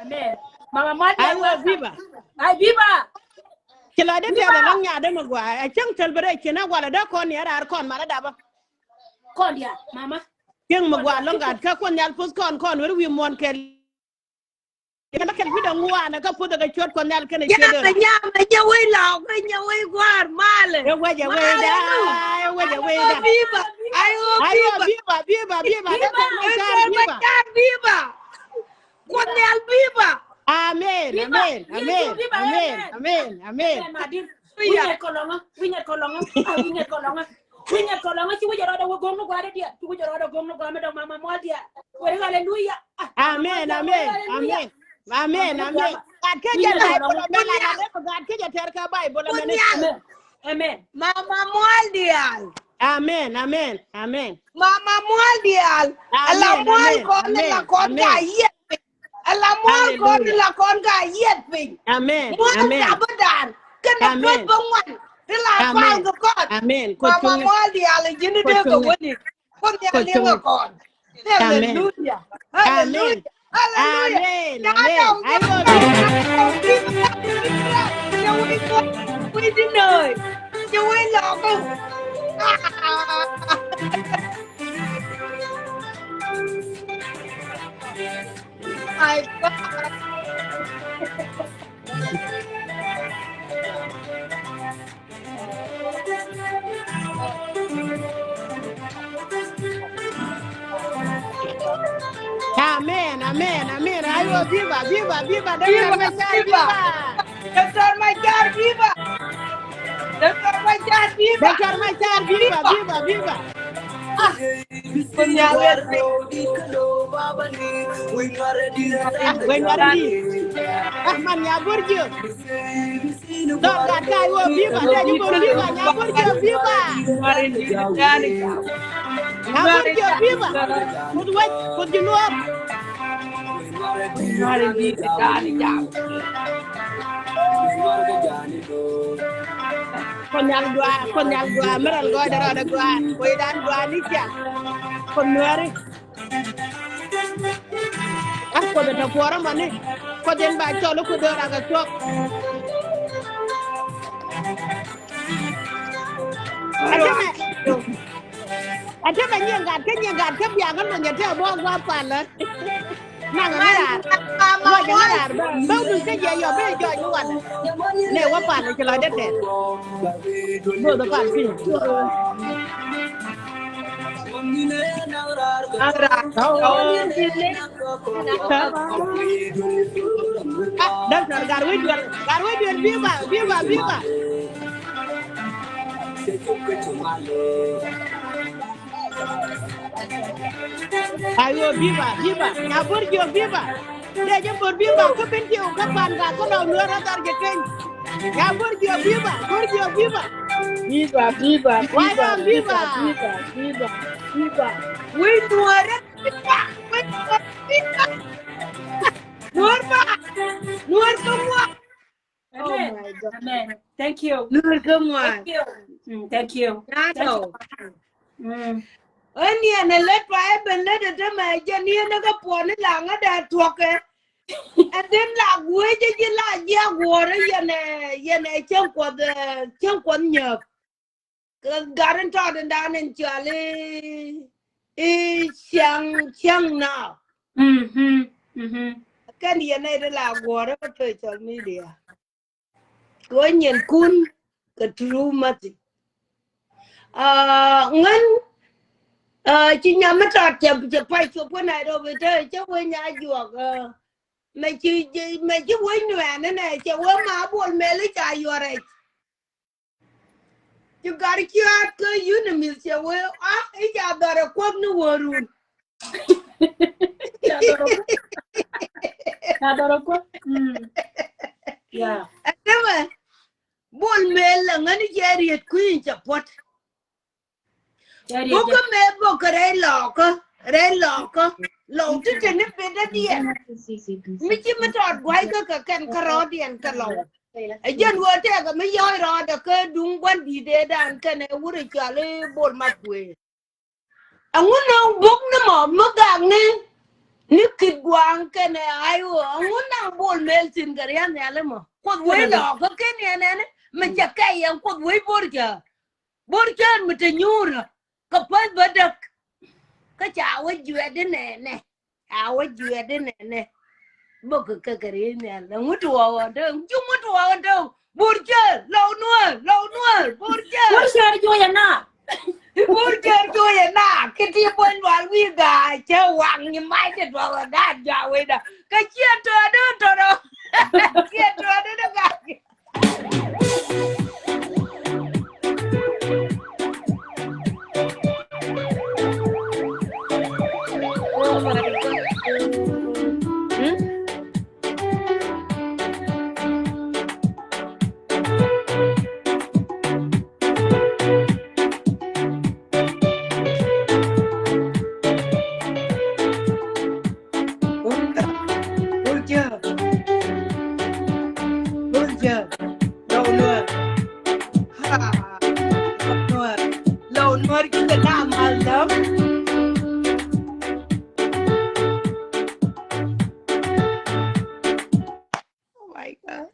Amen. Mama Madi. Ayo, viva. Ay, viva. Ci la de tiɛth ɛlɔŋ nyaat dee mi gɔaa. Ɛ cäŋ thil bi rɛy cin ɛ walɛ dee kɔn ni ɛ raar kɔn malä dapä. Kɔn diaal, mama. Cäŋ mi gɔaa lɔŋ gat kä Kuoth Nhial puth kɔn kɔn weri wi̱i̱ muɔ̱ɔ̱n kɛl. Kɛn kɛl wi̱cdɛ ŋuan kä puth kɛ cuɔt Kuɔth Nhial kɛn ɛ ciöt dee rɔ. Nyam ɛ nyɛ wec lɔk, ɛ nyɛ wec gua̱a̱r malɛ. Ɛ wec ɛ wecda, ɛ wec ɛ wecda. Ayo, viva. Ayo, viva, viva, viva. Doctor Machar, viva. Kuoth Nhial, viva. Amen, amen, amen, amen, amen. Winyɛ kɔlɔŋä, winyɛ kɔlɔŋä, winyɛ kɔlɔŋä. Winyɛ kɔlɔŋä, ci winyɛ rɔɔdɛ wä go̱o̱ŋ ni gua̱a̱r diɛ, ci winyɛ rɔɔdɛ go̱o̱ŋ ni gua̱a̱r mi dɔ̱ŋ mama mual diɛ. Weri haleluya. Amen, amen, amen. Amen, amen. Gat kä jɛ Baibol amɛ la gat kä jɛ tɛr kä Baibol amɛ ni. Amen. Mama mual diaal. Amen, amen, amen. Mama mual diaal. Ala mual kɔn la kɔn ka yieth piny. Ala mual kɔn la kɔn ka yieth piny. Amen. Mual amen. Tabadan. Kɛn a tuɔt bä ŋuan. Ti la kual kɛ kɔn. Amen. Mama mual diaal ji̱n dee kɛ wä ni. Kuoth Nhial liŋ ɛ kɔn. Haleluya. Haleluya. Haleluya. Amen. Amen. Ayo. Nyɛ wec kɔn, wec di nööy. Nyɛ wec lɔk. My God. Amen, amen, amen. Ayo, viva, viva, viva, Doctor Machar, viva. Doctor Machar, viva. Doctor Machar, viva. Doctor Machar, viva, viva, viva. Ah. Wek Nuäär in di̱i̱t. Ah, man Nyaburjiök. Dɔr gat ka iwä viva, dee ji̱ bor viva, Nyaburjiök viva. Nyaburjiök viva. Kuth wec, kuth ji̱ Nuäär. Kuoth Nhial gɔaa, Kuoth Nhial gɔaa, mi rɛl gɔɔydɛ rɔɔdɛ gɔaa, kuecdan gɔaa ni ciaŋ. Kuoth Nuääri. Ah, Kuoth ɛ tɔ puɔrä mɔni. Kuoth in ba cɔl i̱ Kuoth döör akɛ cuɔk. Atemɛ. Atemɛ nyiŋ gat kä nyiŋ gat kä biaŋ kä luny ɛ te bä gua̱a̱th palä. Naŋ ŋäraar. Mama, ŋäraar. Bä, bä wä duŋ kä jɛ yɔ, bä jɔɔc ni wanɛ. Nɛ wä pan ci lɔcdä tɛth. Both wä pan piny. Doctor Gatwec Duel, Gatwec Duel, viva, viva, viva. Ayo, viva, viva. Nya Bor Jiök, viva. Dee jɛ Bor, viva. Kä ben jiök kä pan ka kä dɔw nuɔr a dhar jɛ keny. Nya Bor Jiök, viva. Bor Jiök, viva. Viva, viva, viva, viva, viva, viva, viva. Wec nuɔr, viva. Wec nuɔr, viva. Nuɔr ba. Nuɔr kä ŋuan. Amen. Oh my God. Amen. Thank you. Nuɔr kä ŋuan. Thank you. Mm, thank you. Thank you. Mm. Ɣän yɛn ɛ lät pa ɛ ben lät ɛ tämɛ jɛn yɛn ɛ kä puɔ̱ni la ŋä dee tuɔkɛ. And then la guecä ji̱ la ji̱ a guɔ̱ɔ̱rä yɛn ɛ, yɛn ɛ cäŋ kuɔth, ɛ, cäŋ kuɔth nyääk. Kɛ gat in tɔɔt in dan in cɔal i̱, i̱ ciaŋ, ciaŋ naath. Mhm, mhm. Kɛn yɛn ɛ ti la guɔ̱ɔ̱rä kä social media. Kɛ wä nyinkun kɛ true Mathi. Ah, ŋän, ah, ci nyam mi tɔt cɛ, cɛ pay cop kä Nairobi te, cɛ wee nya juɔk, ah, mɛ ci, mɛ ci wee nuɛɛn nɛ, cɛ wee ma Bol Mel i̱ ca yuɔrɛ. Ci gar ciaat kä UNMISS cɛ wee, ah, i̱ ca dhɔrɛ kuɔth ni wärun. Ca dhɔrɔ kuɔth. Ca dhɔrɔ kuɔth. Mm. Yeah. Ɛn tämɛ Bol Mel la ŋäni cɛ riet kui̱n cɛ puɔt. Cɛ riet. Bok kä mɛ bok kɛ rɛy lɔɔkä, rɛy lɔɔkä. Lɔw ti te ni pet dä diɛn. Mi ci mi tɔɔt guay kä kɛ kɛn kä rɔɔdiɛn kɛ lɔw. Ɛ jɛn wee tɛkɛ mi yɔɔy rɔɔdɛ kä duŋ gua̱n di̱t dee dan kɛn ɛ wurɛ cɔal i̱ Bol Makuëë. Ɛŋu nɔŋ bok ni mɔ mi gak ni, ni Kitgwang kɛnɛ Ayo, ɛŋu naŋ Bol Mel thi̱n kɛ ria̱n nhiali mɔ. Kuoth wec lɔɔk kä ken yɛn ɛn mi cɛ kɛy yɛn Kuoth wec Bor Cäär. Bor Cäär mi te nyuurä kä päth bä däk. Kä ca wä juɛt di nɛnɛ. A wä juɛt di nɛnɛ. Bok kɛ kɛ ri nhial. Ŋut wä wä däŋ. Ju ŋut wä wä däŋ. Bor Cäär, Lɔw Nuäär, Lɔw Nuäär, Bor Cäär. Bor Cäär juɔyɛ na. Bor Cäär juɔyɛ na. Kɛ ti buɔy lual wi̱i̱ ga̱a̱ cɛ waŋ ni mac ti duɔk ɛ ga̱a̱ ja̱a̱ wecdä. Kä ciɛ tɔɔdä tɔɔdä. Ciɛ tɔɔdä dä ga̱a̱. Bor Cäär. Bor Cäär. Lɔw Nuäär. Ha. Lɔw Nuäär. Lɔw Nuäär, you cannot mal däm. Oh my God.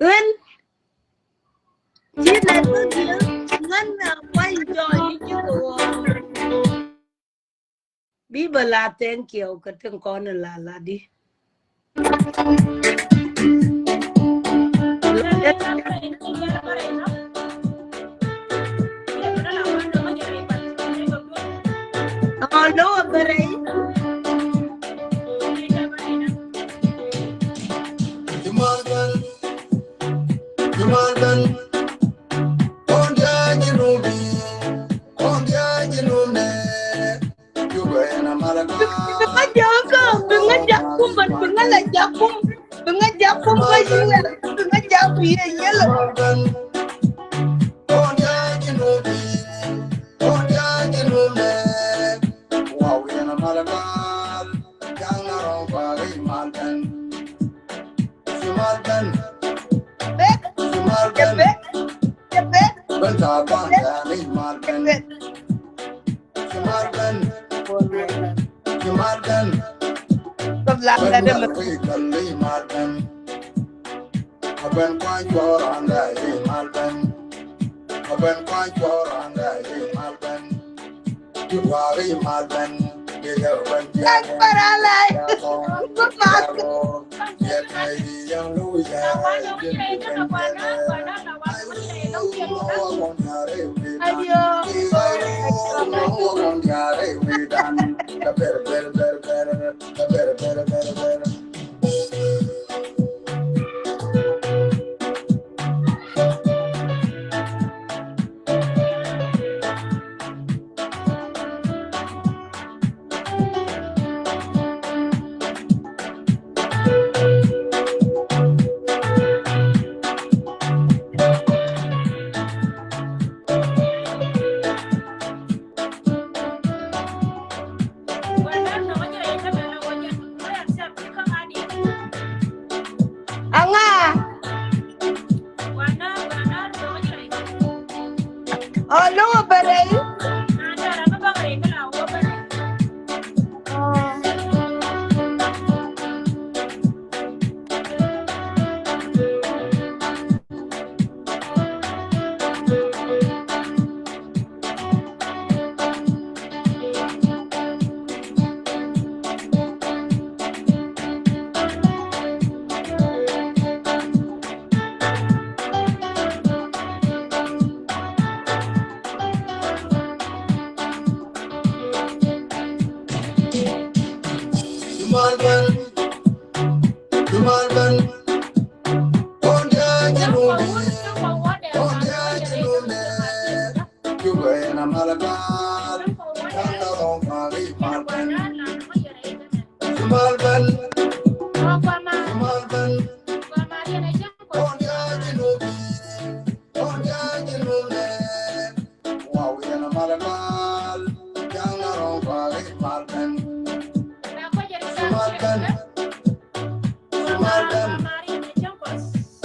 Ɣän. Ji̱ nɛ bä ji̱ ɣän na kuany jɔɔc ji̱ ji̱ kɛ ɣɔɔ. Bi bä la thank you kä tin kɔn la la di. Ɔ, lo bä rɛy. Jumal dan, Jumal dan. Kɔn diaal ji̱ Nubi, kɔn diaal ji̱ Nubɛ. Bi ŋa ja̱k kum, bi ŋa ja̱k kum, bi ŋa la ja̱k kum, bi ŋa ja̱k kum kä U S, bi ŋa ja̱k kum yɛ yɛlɛ. Bek, bek, bek, bek. Cumal ben, cumal ben. Kop la la de ma. Aben kwa chora anda e mal ben. Aben kwa chora anda e mal ben. Kiwa e mal ben. Thanks for all life. Good luck. Adios. Aŋa. Ɔ, luk ɔ bɛ rɛy. Jumal ben, Jumal ben.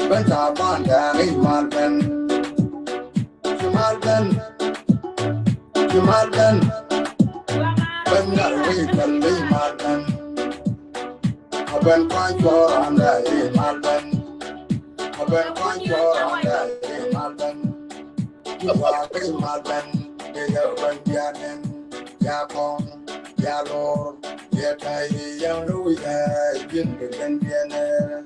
Bän ca ban dɛɛŋ i̱ mal bän. Ci mal bän. Ci mal bän. Bän ŋa̱r wi̱i̱ bän i̱ mal bän. A bän kɔ̱a̱c kuɔ̱ɔ̱r an dɛ i̱ mal bän. A bän kɔ̱a̱c kuɔ̱ɔ̱r an dɛ i̱ mal bän. Ci kua̱a̱k i̱ mal bän. I̱ yɛ bän bianɛn. Ya kɔŋ. Ya lor. Ya tay. Ya lu ya. Bin bi bän bianɛn.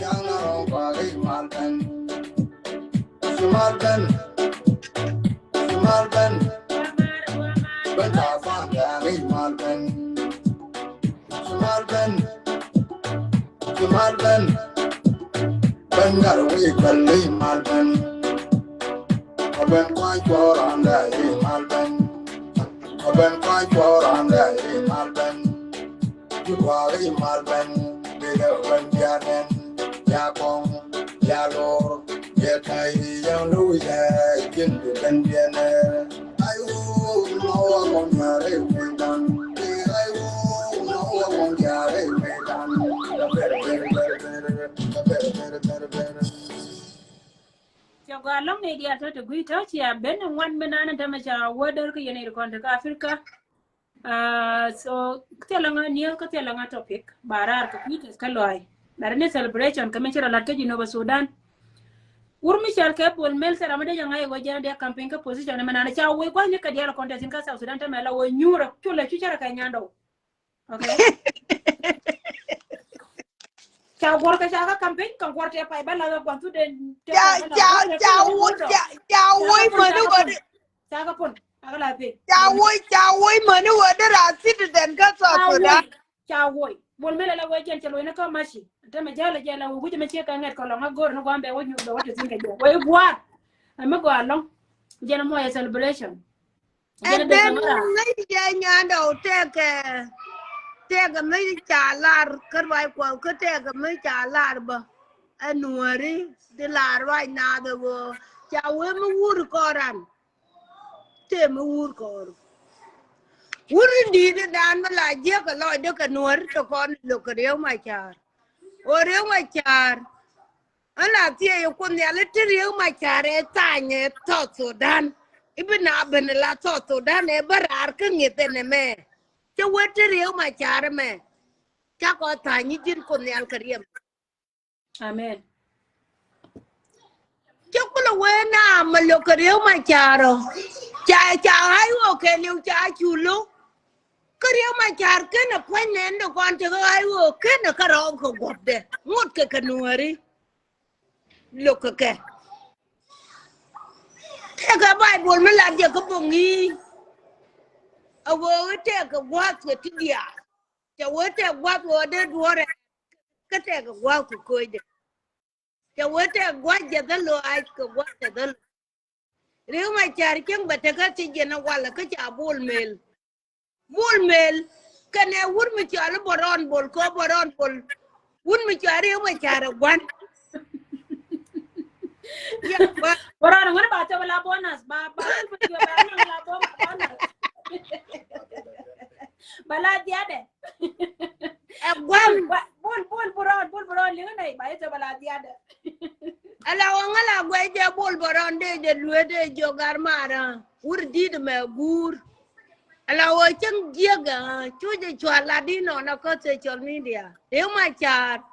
Jaŋ na rɔ̱ŋ kɔaŋ i̱ mal bɛn. Ci mal bɛn. Ci mal bɛn. Bɛn ca fan kɔaŋ i̱ mal bɛn. Ci mal bɛn. Ci mal bɛn. Bɛn ŋa̱r wi̱i̱ kɔl i̱ mal bɛn. A bɛn kɔaŋ kuɔɔr an dɛ i̱ mal bɛn. A bɛn kɔaŋ kuɔɔr an dɛ i̱ mal bɛn. Ci kɔaŋ i̱ mal bɛn. Bi lɛ bɛn bianɛn. Ya kɔŋ. Ya lor. Cɛ gɔaa lɔŋ ni diaal tɔ ti gui̱c tɔ cia ben ŋuan mi naan tämɛ ca wä däär kä yɛn ir kɔn ti kä Africa. Ah, so thilɛ ŋa news kä thilɛ ŋa topic ba raar kä kui̱ tɛth kä lɔaac. Lat ni celebration kä mi ci rɔ lat kä Jinub Sudan. Wur mi cɔal kɛ Bol Mel thil ram mi dee jɛ ŋa̱c i̱ wä jɛn dee campaign kä position ɛmɛ naan ca wä i̱ gua̱thni kɛ diaal kɔn tɛth in kä South Sudan tämɛ la wä nyuur cu lɛ cu cärɛ kɛ nyandɔw. Okay. Ca guɔr kɛ ca kä campaign kɛ guɔr tɛ pay ba la kɛ gua̱n thu den. Ca ca ca woi ca ca woi mani wä dee. Ca kɛ pun. Aka la pin. Ca woi ca woi mani wä dee ra citizen kä South Sudan. Ca woi. Bol Mel la wee jɛn cɛ lo̱c ni kä maci. Te mɛ jälɛ jɛ la wee wi̱c mɛ ciek kɛ ŋɛt kɛ lɔŋ a go̱r ni gua̱n bɛ wä nyuur bɛ wä te thin kɛ jɛ wee gua̱a̱r. Ɛmɛ gɔaa lɔŋ. Jɛn mɔ yɛ celebration. And then ŋäc jɛ nyandɛ ɔ tɛkɛ tɛkɛ mi ca lar kä ruac kuɔth kä tɛkɛ mi ca lar bä. Ɛ nuɔri di lar ruac naath ɛ ɣöö ca wee mi wur kɔran. Tëë mi wur kɔr wur in di̱i̱t in daan mi la jiäk kɛ lɔcdä kɛ nuɔri tɔ kɔn lo̱k kɛ Riek Machar. Ɣöö Riek Machar Ɣän la thiec ɛ Kuoth Nhial i̱ te Riek Machar ɛ tha̱a̱ny ɛ South Sudan. I̱ bi na ben ɛ la South Sudan ɛ bä raar kä ŋi̱th ɛn ɛmɛ. Cä wee te Riek Machar ɛmɛ. Cakɔ tha̱a̱ny i̱ ji̱n Kuoth Nhial kɛ riɛm. Amen. Cä kulɛ wee na mɛ lo̱k kɛ Riek Machar ɔ. Ca ca ɣa̱c ɣöö kɛ liw ca cu lo̱k. Kä Riek Machar kenɛ puɔ̱ny nɛn dee kɔn tekɛ ɣa̱c ɣöö kenɛ kärɔɔk kɛ guɔ̱pdɛ ŋot kɛ kɛ nuääri. Lo̱k kɛ kɛ tëëkɛ Baibol mi lat jɛ kä bo̱ŋ i̱ a ɣöö i̱ tëëkɛ gua̱a̱th kɛ ti diaal. Cɛ wee tëëk gua̱a̱th ɣöö dee duɔ̱ɔ̱rɛ kä tëëkɛ gua̱a̱th kɛ kööcdɛ. Cɛ wee tɛk gua̱c jɛ dhäl lo̱a̱c kɛ gua̱c jɛ dhäl. Riek Machar cieŋ bɛ tekä ti jɛn ɛ walɛ kä ca Bol Mel. Bol Mel kɛnɛ wut mi cɔal i̱ Bɔrɔn Bol kɛ Bɔrɔn Bol. Wut mi cɔal Riek Machar ɛ gua̱n. Bɔrɔn ŋun ba cɔp la bonus ba ba ba la bonus. Ba la diadɛ. Ɛ gua̱n. Bol Bol Bɔrɔn Bol Bɔrɔn liŋä nɛy ba yɛ cɔp la diadɛ. Ala wä ŋäl a guɛc jɛ Bol Bɔrɔn dee jɛ luee dee jiök gar marä wur di̱t mɛ guur. Ala wä cäŋ jiäk a cu jɛ cual la di nɔnɔ kä social media. Riek Machar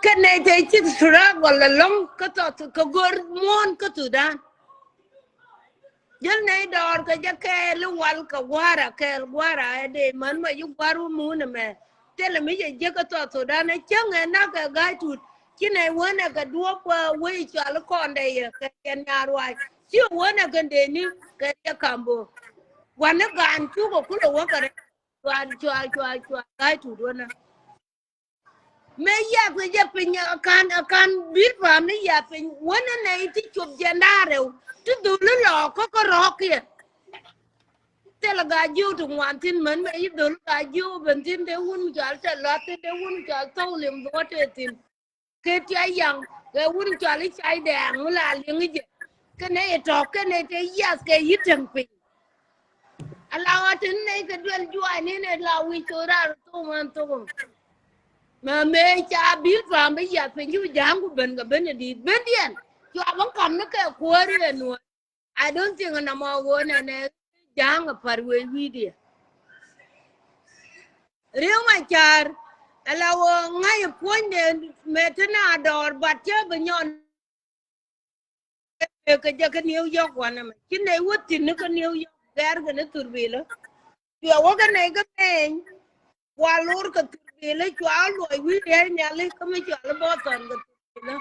kɛ nɛy te ci struggle alɔŋ kä thɔth kɛ go̱r muɔ̱ɔ̱n kä Thudan. Jäl nɛy dɔɔr kɛ jɛ kɛɛl i̱ wal kɛ gua̱a̱ra kɛɛl gua̱a̱ra ɛ dee män mɛ yi gua̱a̱r wä muun ɛmɛ. Thilɛ mi jɛ jiäk kä South Sudan ɛ cäŋ ɛ nak kɛ ga̱a̱c tut ci nɛy wänɛ kɛ duɔ̱ɔ̱p wee cɔal i̱ kɔn dɛ yɛ kɛ jɛ nyaar wac ci wänɛ kɛ dee ni kɛ jɛ kambo. Gua̱n i̱ gaan cukɛ kulɛ wä kɛ rɛ cua cua cua cua ga̱a̱c tut wänɛ. Mëë yath kɛ jɛ piny a kan a kan bil pam ni yath piny wänɛ nɛ i̱ ti cop jɛ nda̱a̱ rɛw ti dholi lɔ kä kä rɔ̱ɔ̱k kiɛ. Thilɛ gaa jiw ti ŋuan thi̱n män mëë i̱ dholi gaa jiw ben thi̱n dee wun mi cɔal tɛ lɔt thi̱n dee wun mi cɔal thɔw liŋ dhuɔ̱t tɛ thi̱n. Kɛ tiayaŋ kɛ wun cɔal i̱ cay dɛɛŋ mi la liŋ i̱ jɛ kɛnɛ i̱ tɔ̱ kɛnɛ tɛ yath kɛ yi̱ täŋ piny. Ala ɣɔt tin nɛy kɛ duel juac ni nɛ la wi̱c thok raar thok ɣän thok. Mɛ mëë ca bil tuaam bi yath piny ci bi ja̱a̱ŋ ku ben kɛ ben ɛ di̱i̱t ben diɛn cua bi ka̱m ni kɛ kuääri ɛ nuɔ̱ɔ̱r. I don't think nɔmɔ ɣöö nɛnɛ ja̱a̱ŋ ɛ pa̱r wee wi̱i̱diɛ. Riek Machar ala ɣöö ŋa̱c ɛ puɔ̱nydɛ mëë te na dɔɔr bat cä bi nyɔn. Kɛ jɛ kä New York wanɛ mɛ ci nɛy wä thi̱n ni kä New York gɛr kɛ ni thurbilä. Cuɛ wä kɛ nɛy kä meny wa lor kɛ thurbilä cua luɔc wi̱i̱ ria̱c nhiali kä mi cua lä bä thɔn kɛ thurbilä.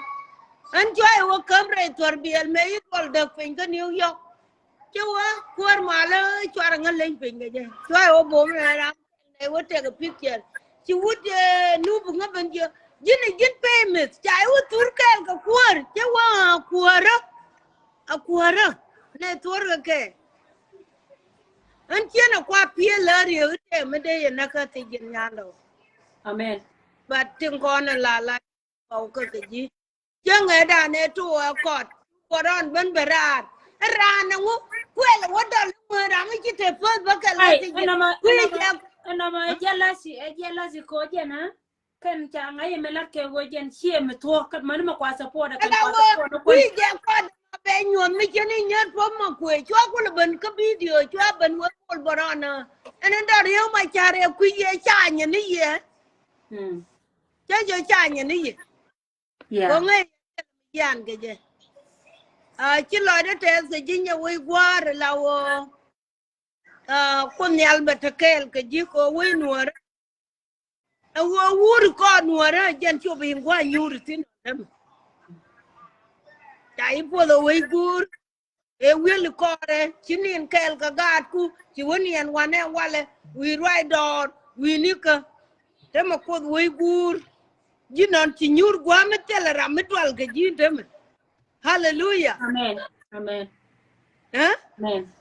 Ɛn cua i̱ wä käp rɛy thurbil mëë i̱ duɔl däk piny kä New York. Ci wä kuäär malä cuarɛ ŋä leny piny kɛ jɛ cua i̱ wä bom ɛ ram. Nɛ wä tɛk picture ci wut nup ŋä ben jiö ji̱n ji̱n famous ca i̱ wä thur kɛɛl kɛ kuäär ci wä a kuäärä. A kuäärä nɛ thuɔ̱r kɛ kɛ. Ɛn ciɛn a kua piël lä riek i̱ tɛm mi dee yɛ näk kä thiec ji̱n nyandɔ. Amen. But tin kɔn in la la kɔw kä kɛ ji̱. Cä ŋɛ dan ɛ tuɔɔk ɛ kɔt. Kɔt ɔn ben bɛ raar. Ɛ raan ɛ ŋu kuɛl ɛ wä dɔl ŋuɛ ram i̱ ci te pöth bä kɛ lɛ ti jɛ. Kui̱ jɛ. Ɛnɔmɔ ɛ jealousy, ɛ jealousy ko jɛ na. Kɛn ca ŋa̱c ɛmɛ lat kɛ ɣöö jɛn ciɛ mi thuɔ̱k kä mäni mɛ kua support ɛ kɛn kua support ni kuɔn. Wi̱i̱ jɛ kɔn ma bɛ nyuɔ̱th mi cɛ ni nyät puɔ̱th ma kuëë cua kulɛ ben kä video cua ben wee kol bä rɔn. Ɛn in dɔr yio̱w ma car ɛ kui̱ yɛ ca nyɛ ni yɛ. Cɛ jɛ ca nyɛ ni yɛ. Kɔŋ ɛ yan kɛ jɛ. Ci lɔcdä tɛth kɛ ji̱ nyɛ wec gua̱a̱r la wä. Kuoth Nhial bɛ te kɛɛl kɛ ji̱ kɛ wec nuɔ̱ɔ̱rä. Ɛ wä wur kɔn nuɔ̱ɔ̱rä jɛn cop in gua̱a̱ nyuur thi̱n. Ca i̱ puɔth ɛ wec guur. Ɛ wi̱el kɔrɛ ci nin kɛɛl kɛ gaatku ci wä niɛn wanɛ walɛ wi̱i̱ ruac dɔɔr wi̱i̱ nikä. Temɛ kuoth wec guur. Ji̱ nɔn ci nyuur gua̱a̱ mi thilɛ ram mi tual kɛ ji̱ temɛ. Haleluya. Amen. Amen. Ɛ? Amen.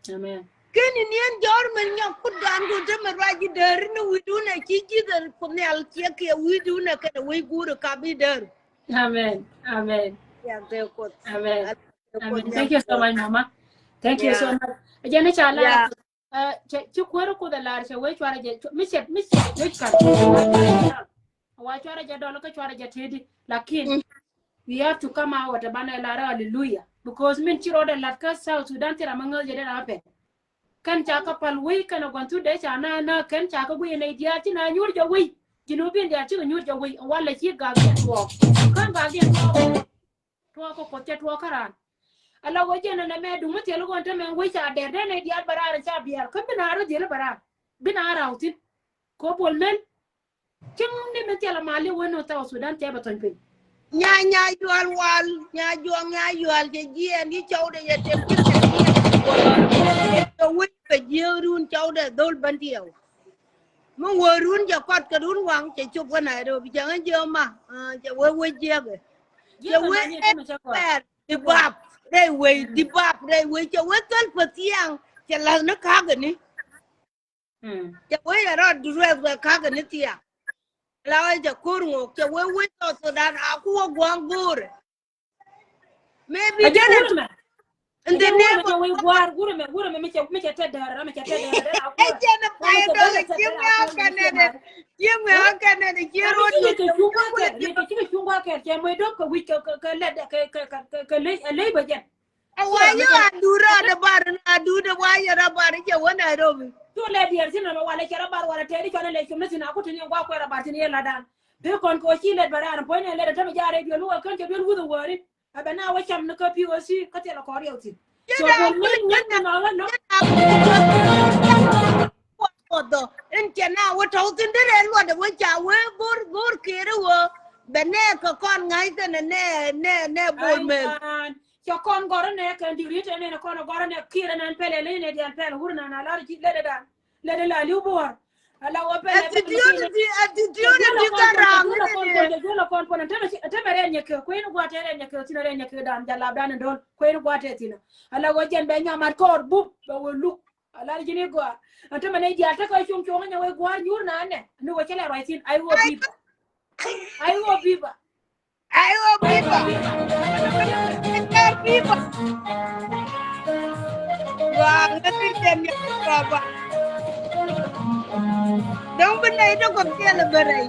Amen. Keni niɛn jɔr mɛ nyɔk kut gan ku temɛ ruac ji̱ dääri ni wi̱dun ɛ ci ji̱ dhän ku nhial ciɛ kiɛ wi̱dun ɛ kɛnɛ wec guur ɛ kap i̱ dääri. Amen. Amen. Amen. Amen. Thank you so much, Mama. Thank you so much. Ɛ jɛn i̱ ca lar. Ci kuäärä kuoth ɛ lar cɛ wee cuarɛ jɛ mi cɛ mi cɛ wee cuarɛ. Wa cuarɛ jɛ dɔl kä cuarɛ jɛ tëëdi. Lakin we have to come out ɛ banɛ lar hallelujah. Because min ci rɔɔdɛ lat kä South Sudan thil ram mi ŋäth jɛ dee ram pɛn. Kɛn ca kä pal wei kɛn a gua̱n thut dee ca na na kɛn ca kä guiy nɛy diaal ci na nyuur jɛ wei. Ji̱n wä bin diaal ci kɛ nyuur jɛ wei walɛ ci gak diɛn tuɔɔk kän gak diɛn tuɔɔk. Tuɔɔk kä kuoth cɛ tuɔɔk kä raan. Ala wä jɛn ɛn ɛmɛ duŋ mi thil ɣɔn tämɛ wei ca dɛr dee nɛy diaal bɛ raar ca biaal kä bi na rɔ dhil bɛ raar bi na raw thi̱n. Kɛ Bol Mel. Cieŋ ni min thil a mal i̱ wen ni South Sudan cɛ bɛ thɔny piny. Nya nya yual wal nya juɔŋ nya yual cɛ jiɛɛn i̱ cɔwdɛ yɛ tɛm ji̱ kɛ jiɛɛn. Kɛ wec kɛ jiɛɛn run cɔwdɛ dhol bän diɛw. Mi wä run cɛ kɔt kɛ run waŋ cɛ cop kä Nairobi cɛ ŋä jiɛ ma cɛ wee wec jiɛkɛ. Cɛ wee pɛr di bap rɛy wec di bap rɛy wec cɛ wee thäl pä thiaŋ cɛ la̱th ni ka̱kɛ ni. Cɛ wee yɛ rɔɔd duruɛth wɛ ka̱kɛ ni thiaŋ. La wee cɛ ko̱r ŋok cɛ wee wec South Sudan a ku wä gua̱a̱ŋ go̱o̱rɛ. Maybe a jɛ wurɛ mɛ. In the name of wei gua̱a̱r wurɛ mɛ wurɛ mɛ mi cɛ mi cɛ tɛ däär mi cɛ tɛ däär. Ɛ jɛn a pay dɔl a ji̱ ŋɛ a kɛnɛ dɛ ji̱ ŋɛ a kɛnɛ dɛ ji̱ ro̱d yɛ cɛ cuŋ gua̱a̱r kɛl yɛ cɛ cuŋ gua̱a̱r kɛl cɛ mɔy dɔk kɛ wi̱c kɛ kɛ lɛ kɛ kɛ kɛ lɛ bä jɛn. A wa yɛ a duut rɔ dɛ bar a duut dɛ wa yɛ rɔ bar jɛ wä Nairobi. Cu lɛ diɛɛr thin a walɛ cɛ rɔ bar walɛ tɛɛri cɔn lɛ cum ni thin a ku tin yɛ gua̱a̱r kuɛ rɔ bar thin yɛ la dan. Bi kɔn kɛ wä ci lɛt bɛ raan puɔ̱ny ni lɛt ɛ tämɛ ja̱a̱r rediö ni wä kän cɛ duel wuth ɛ wäri. Ɛ bɛ na wä cam ni kä P O C kä thilɛ kɔn riɛw thi̱n. Cɛ bol mi nyɛn ni nɔɔk ɛ nɔ. Kuɔth dhɔ in cɛ na wä tɔ̱w thi̱n derɛ luɔt ɛ wä ca wee go̱r go̱r keri wä. Bɛ nɛ kɛ kɔn ŋa̱c kɛn ɛ nɛ nɛ nɛ Bol Mel. Cɛ kɔn gɔr ɛ nɛ kɛn di̱k ri̱t ɛ nɛ kɔn ɛ gɔr ɛ nɛ kiɛt ɛ nɛ pɛl ɛ leny nɛ diɛn pɛl wur na na lar ji̱ lɛt ɛ dan. Lɛ de la liw buɔ̱ɔ̱r. Ala wä pɛn ɛ pɛn ɛ ti ti ti ti ti ti ti ka ram ni ni. Jɛ juɔl kɔn pɔn ɛ tɛmɛ rɛn nyɛ kɛ kuɛn gua̱a̱t ɛ rɛn nyɛ kɛ tin rɛn nyɛ kɛ dan jalap dan dol kuɛn gua̱a̱t ɛ tin. Ala wä jɛn bɛ nyamat kɔɔr bup bɛ wä luk. Ala ji̱n i̱ gua̱a̱ ɛ tɛmɛ ni diaal tekɛ cuŋ cuŋ nyɛ wä gua̱a̱r nyuur na nɛ ni wä cɛ lɛ ruac thin ay wä biba. Ay wä biba. Ay wä biba. Ay wä biba. Wa ŋäthi jɛ ni baba. Dɔ̱ŋ bi nɛy dɔ̱ŋ kɔ kiɛl bä rɛy.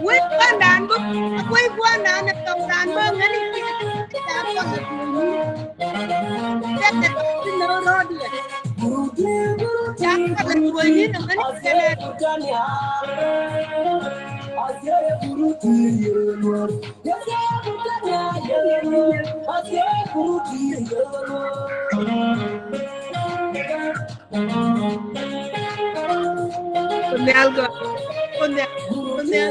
Wec gua̱ndan bä, wec gua̱ndan ɛ tɔŋdan bä ŋäni. Tɛkɛ tɔŋ ti nä rɔɔdiɛ. Ca kɔlɛ tuɔ̱cni nä ŋäni kɛnɛ. Kun nhial gɔaa. Kun nhial. Kun nhial.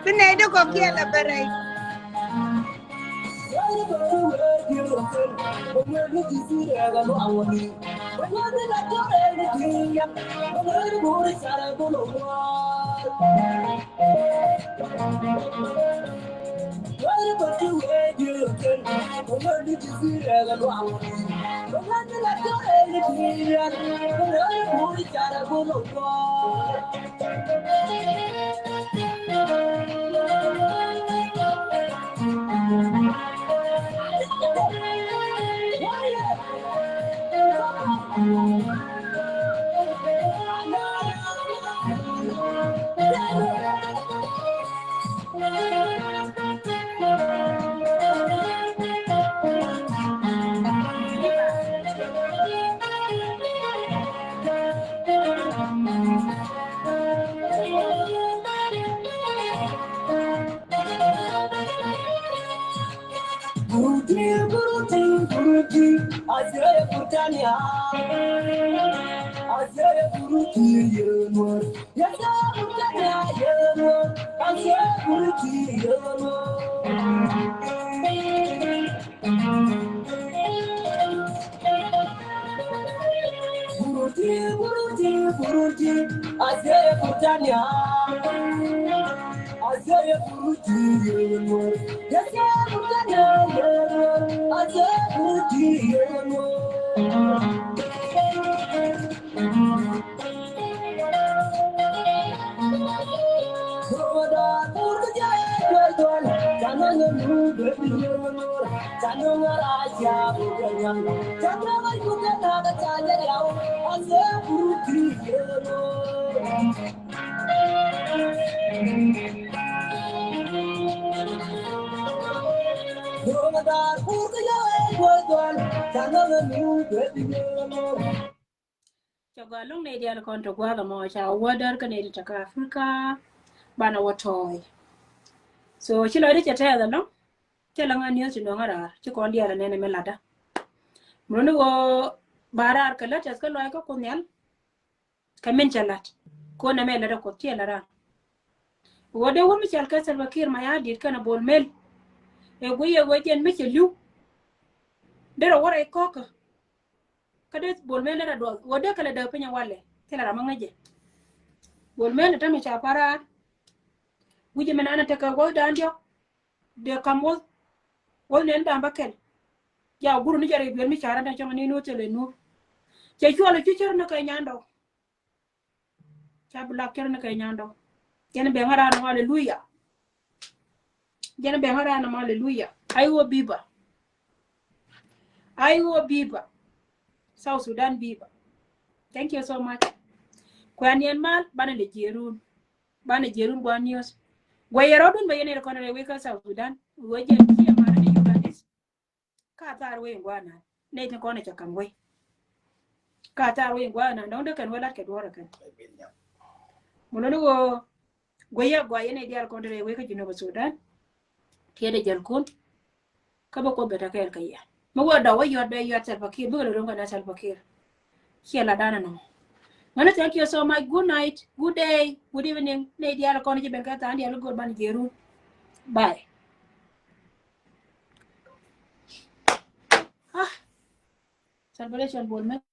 Bi nɛy di kɔk kiɛ la bɛ rɛy. Burundi, Burundi, Burundi, Azere Britania, Azere Burundi, Yenwar, Azere Britania, Yenwar, Azere Burundi, Yenwar. Burundi, Burundi, Burundi, Azere Britania, Azere Burundi, Yenwar, Azere Britania, Yenwar, Azere Burundi, Yenwar. Cɛ gɔaa ɛlɔ̱ŋ nɛy diaal kɔn ti gua̱a̱th ɛmɔ, ca wä däär kä nɛy ti te kä Africa, banɛ wä tɔ̱ɔ̱c. So ci lɔcdä cɛ tɛth ɛlɔ̱ŋ, cɛ läŋ ɛ news ti nöŋä raar, ci kɔn diaal ɛ nɛn ɛmɛ latdä. Muruni ɣöö ba raar kɛ latdä kä lɔaac kä Kuoth Nhial, kɛ min cɛ la̱t. Kɔn ɛmɛ latdä Kuoth, ciɛ lat raar. Ɣöö dee wä mi cɔal kɛ Salva Kiir Mayardit kɛnɛ Bol Mel. Ɛ guiy ɛ ɣöö jɛn mi cɛ li̱w. Derɛ wä rɛy kɔ̱kä. Kä dee Bol Mel latdä duɔth. Ɣöö dee kɛ lɛ däk piny ɛ walɛ. Thilɛ ram mi ŋäc jɛ. Bol Mel ɛ täämɛ ca pa̱raar. Wi̱cɛ mi nanɛ tekɛ wuɔ̱thdan diɔ̱k. Dee ka̱m wuɔ̱th. Wuɔ̱th nɛn da̱a̱m bä kɛl. Ja guru ni jɛ rɛy duel mi ca̱rä da̱a̱m cɔŋ ni nuur thilɛ nuur. Cɛ cuɔl ɛ cu cär ni kɛ nyandɔw. Ca bi lak cär ni kɛ nyandɔw. Jɛn bɛŋä raan nɔmɔ, aleluya. Jɛn bɛŋä raan nɔmɔ, aleluya. Aiwo biba. Aiwo biba. South Sudan biba. Thank you so much. Kuɛ aniɛn mal banɛ lɛ jiɛrun. Banɛ jiɛrun gua̱n news. Guɛ yɛ rɔ̱dun bɛ yɛn yɛr kɔn rɛy wec kä South Sudan. Wec jɛ jiɛ marä ni Ugandese. Ka thar wec in gua̱a̱r nan. Nɛy tin kɔn ɛ cɛ ka̱m wec. Ka thar wec in gua̱a̱r nan dɔ̱ŋ dee kɛn wä lat kɛ duɔ̱ɔ̱r ɛ kɛn. Mun loni ɣöö guäyä gua̱a̱r yɛn nɛy diaal kɔn te rɛy wec kä Jinub Sudan. Tiɛt ɛ jälkun. Kä bä Kuoth bɛ te kɛɛl kɛ yɛ. Mi wä dɔ̱k wä yuɔt bɛ yuɔt Salva Kiir, bikɛ lɛ ro̱ŋ kɛ na Salva Kiir. Ciɛ la danɛ nɔ. Ŋäni, thank you so much. Good night, good day, good evening. Nɛy diaal kɔn ci ben kɛ tha̱a̱ŋ diaal go̱o̱r banɛ jiɛrun. Bye. Ah. Celebration Bol Mel.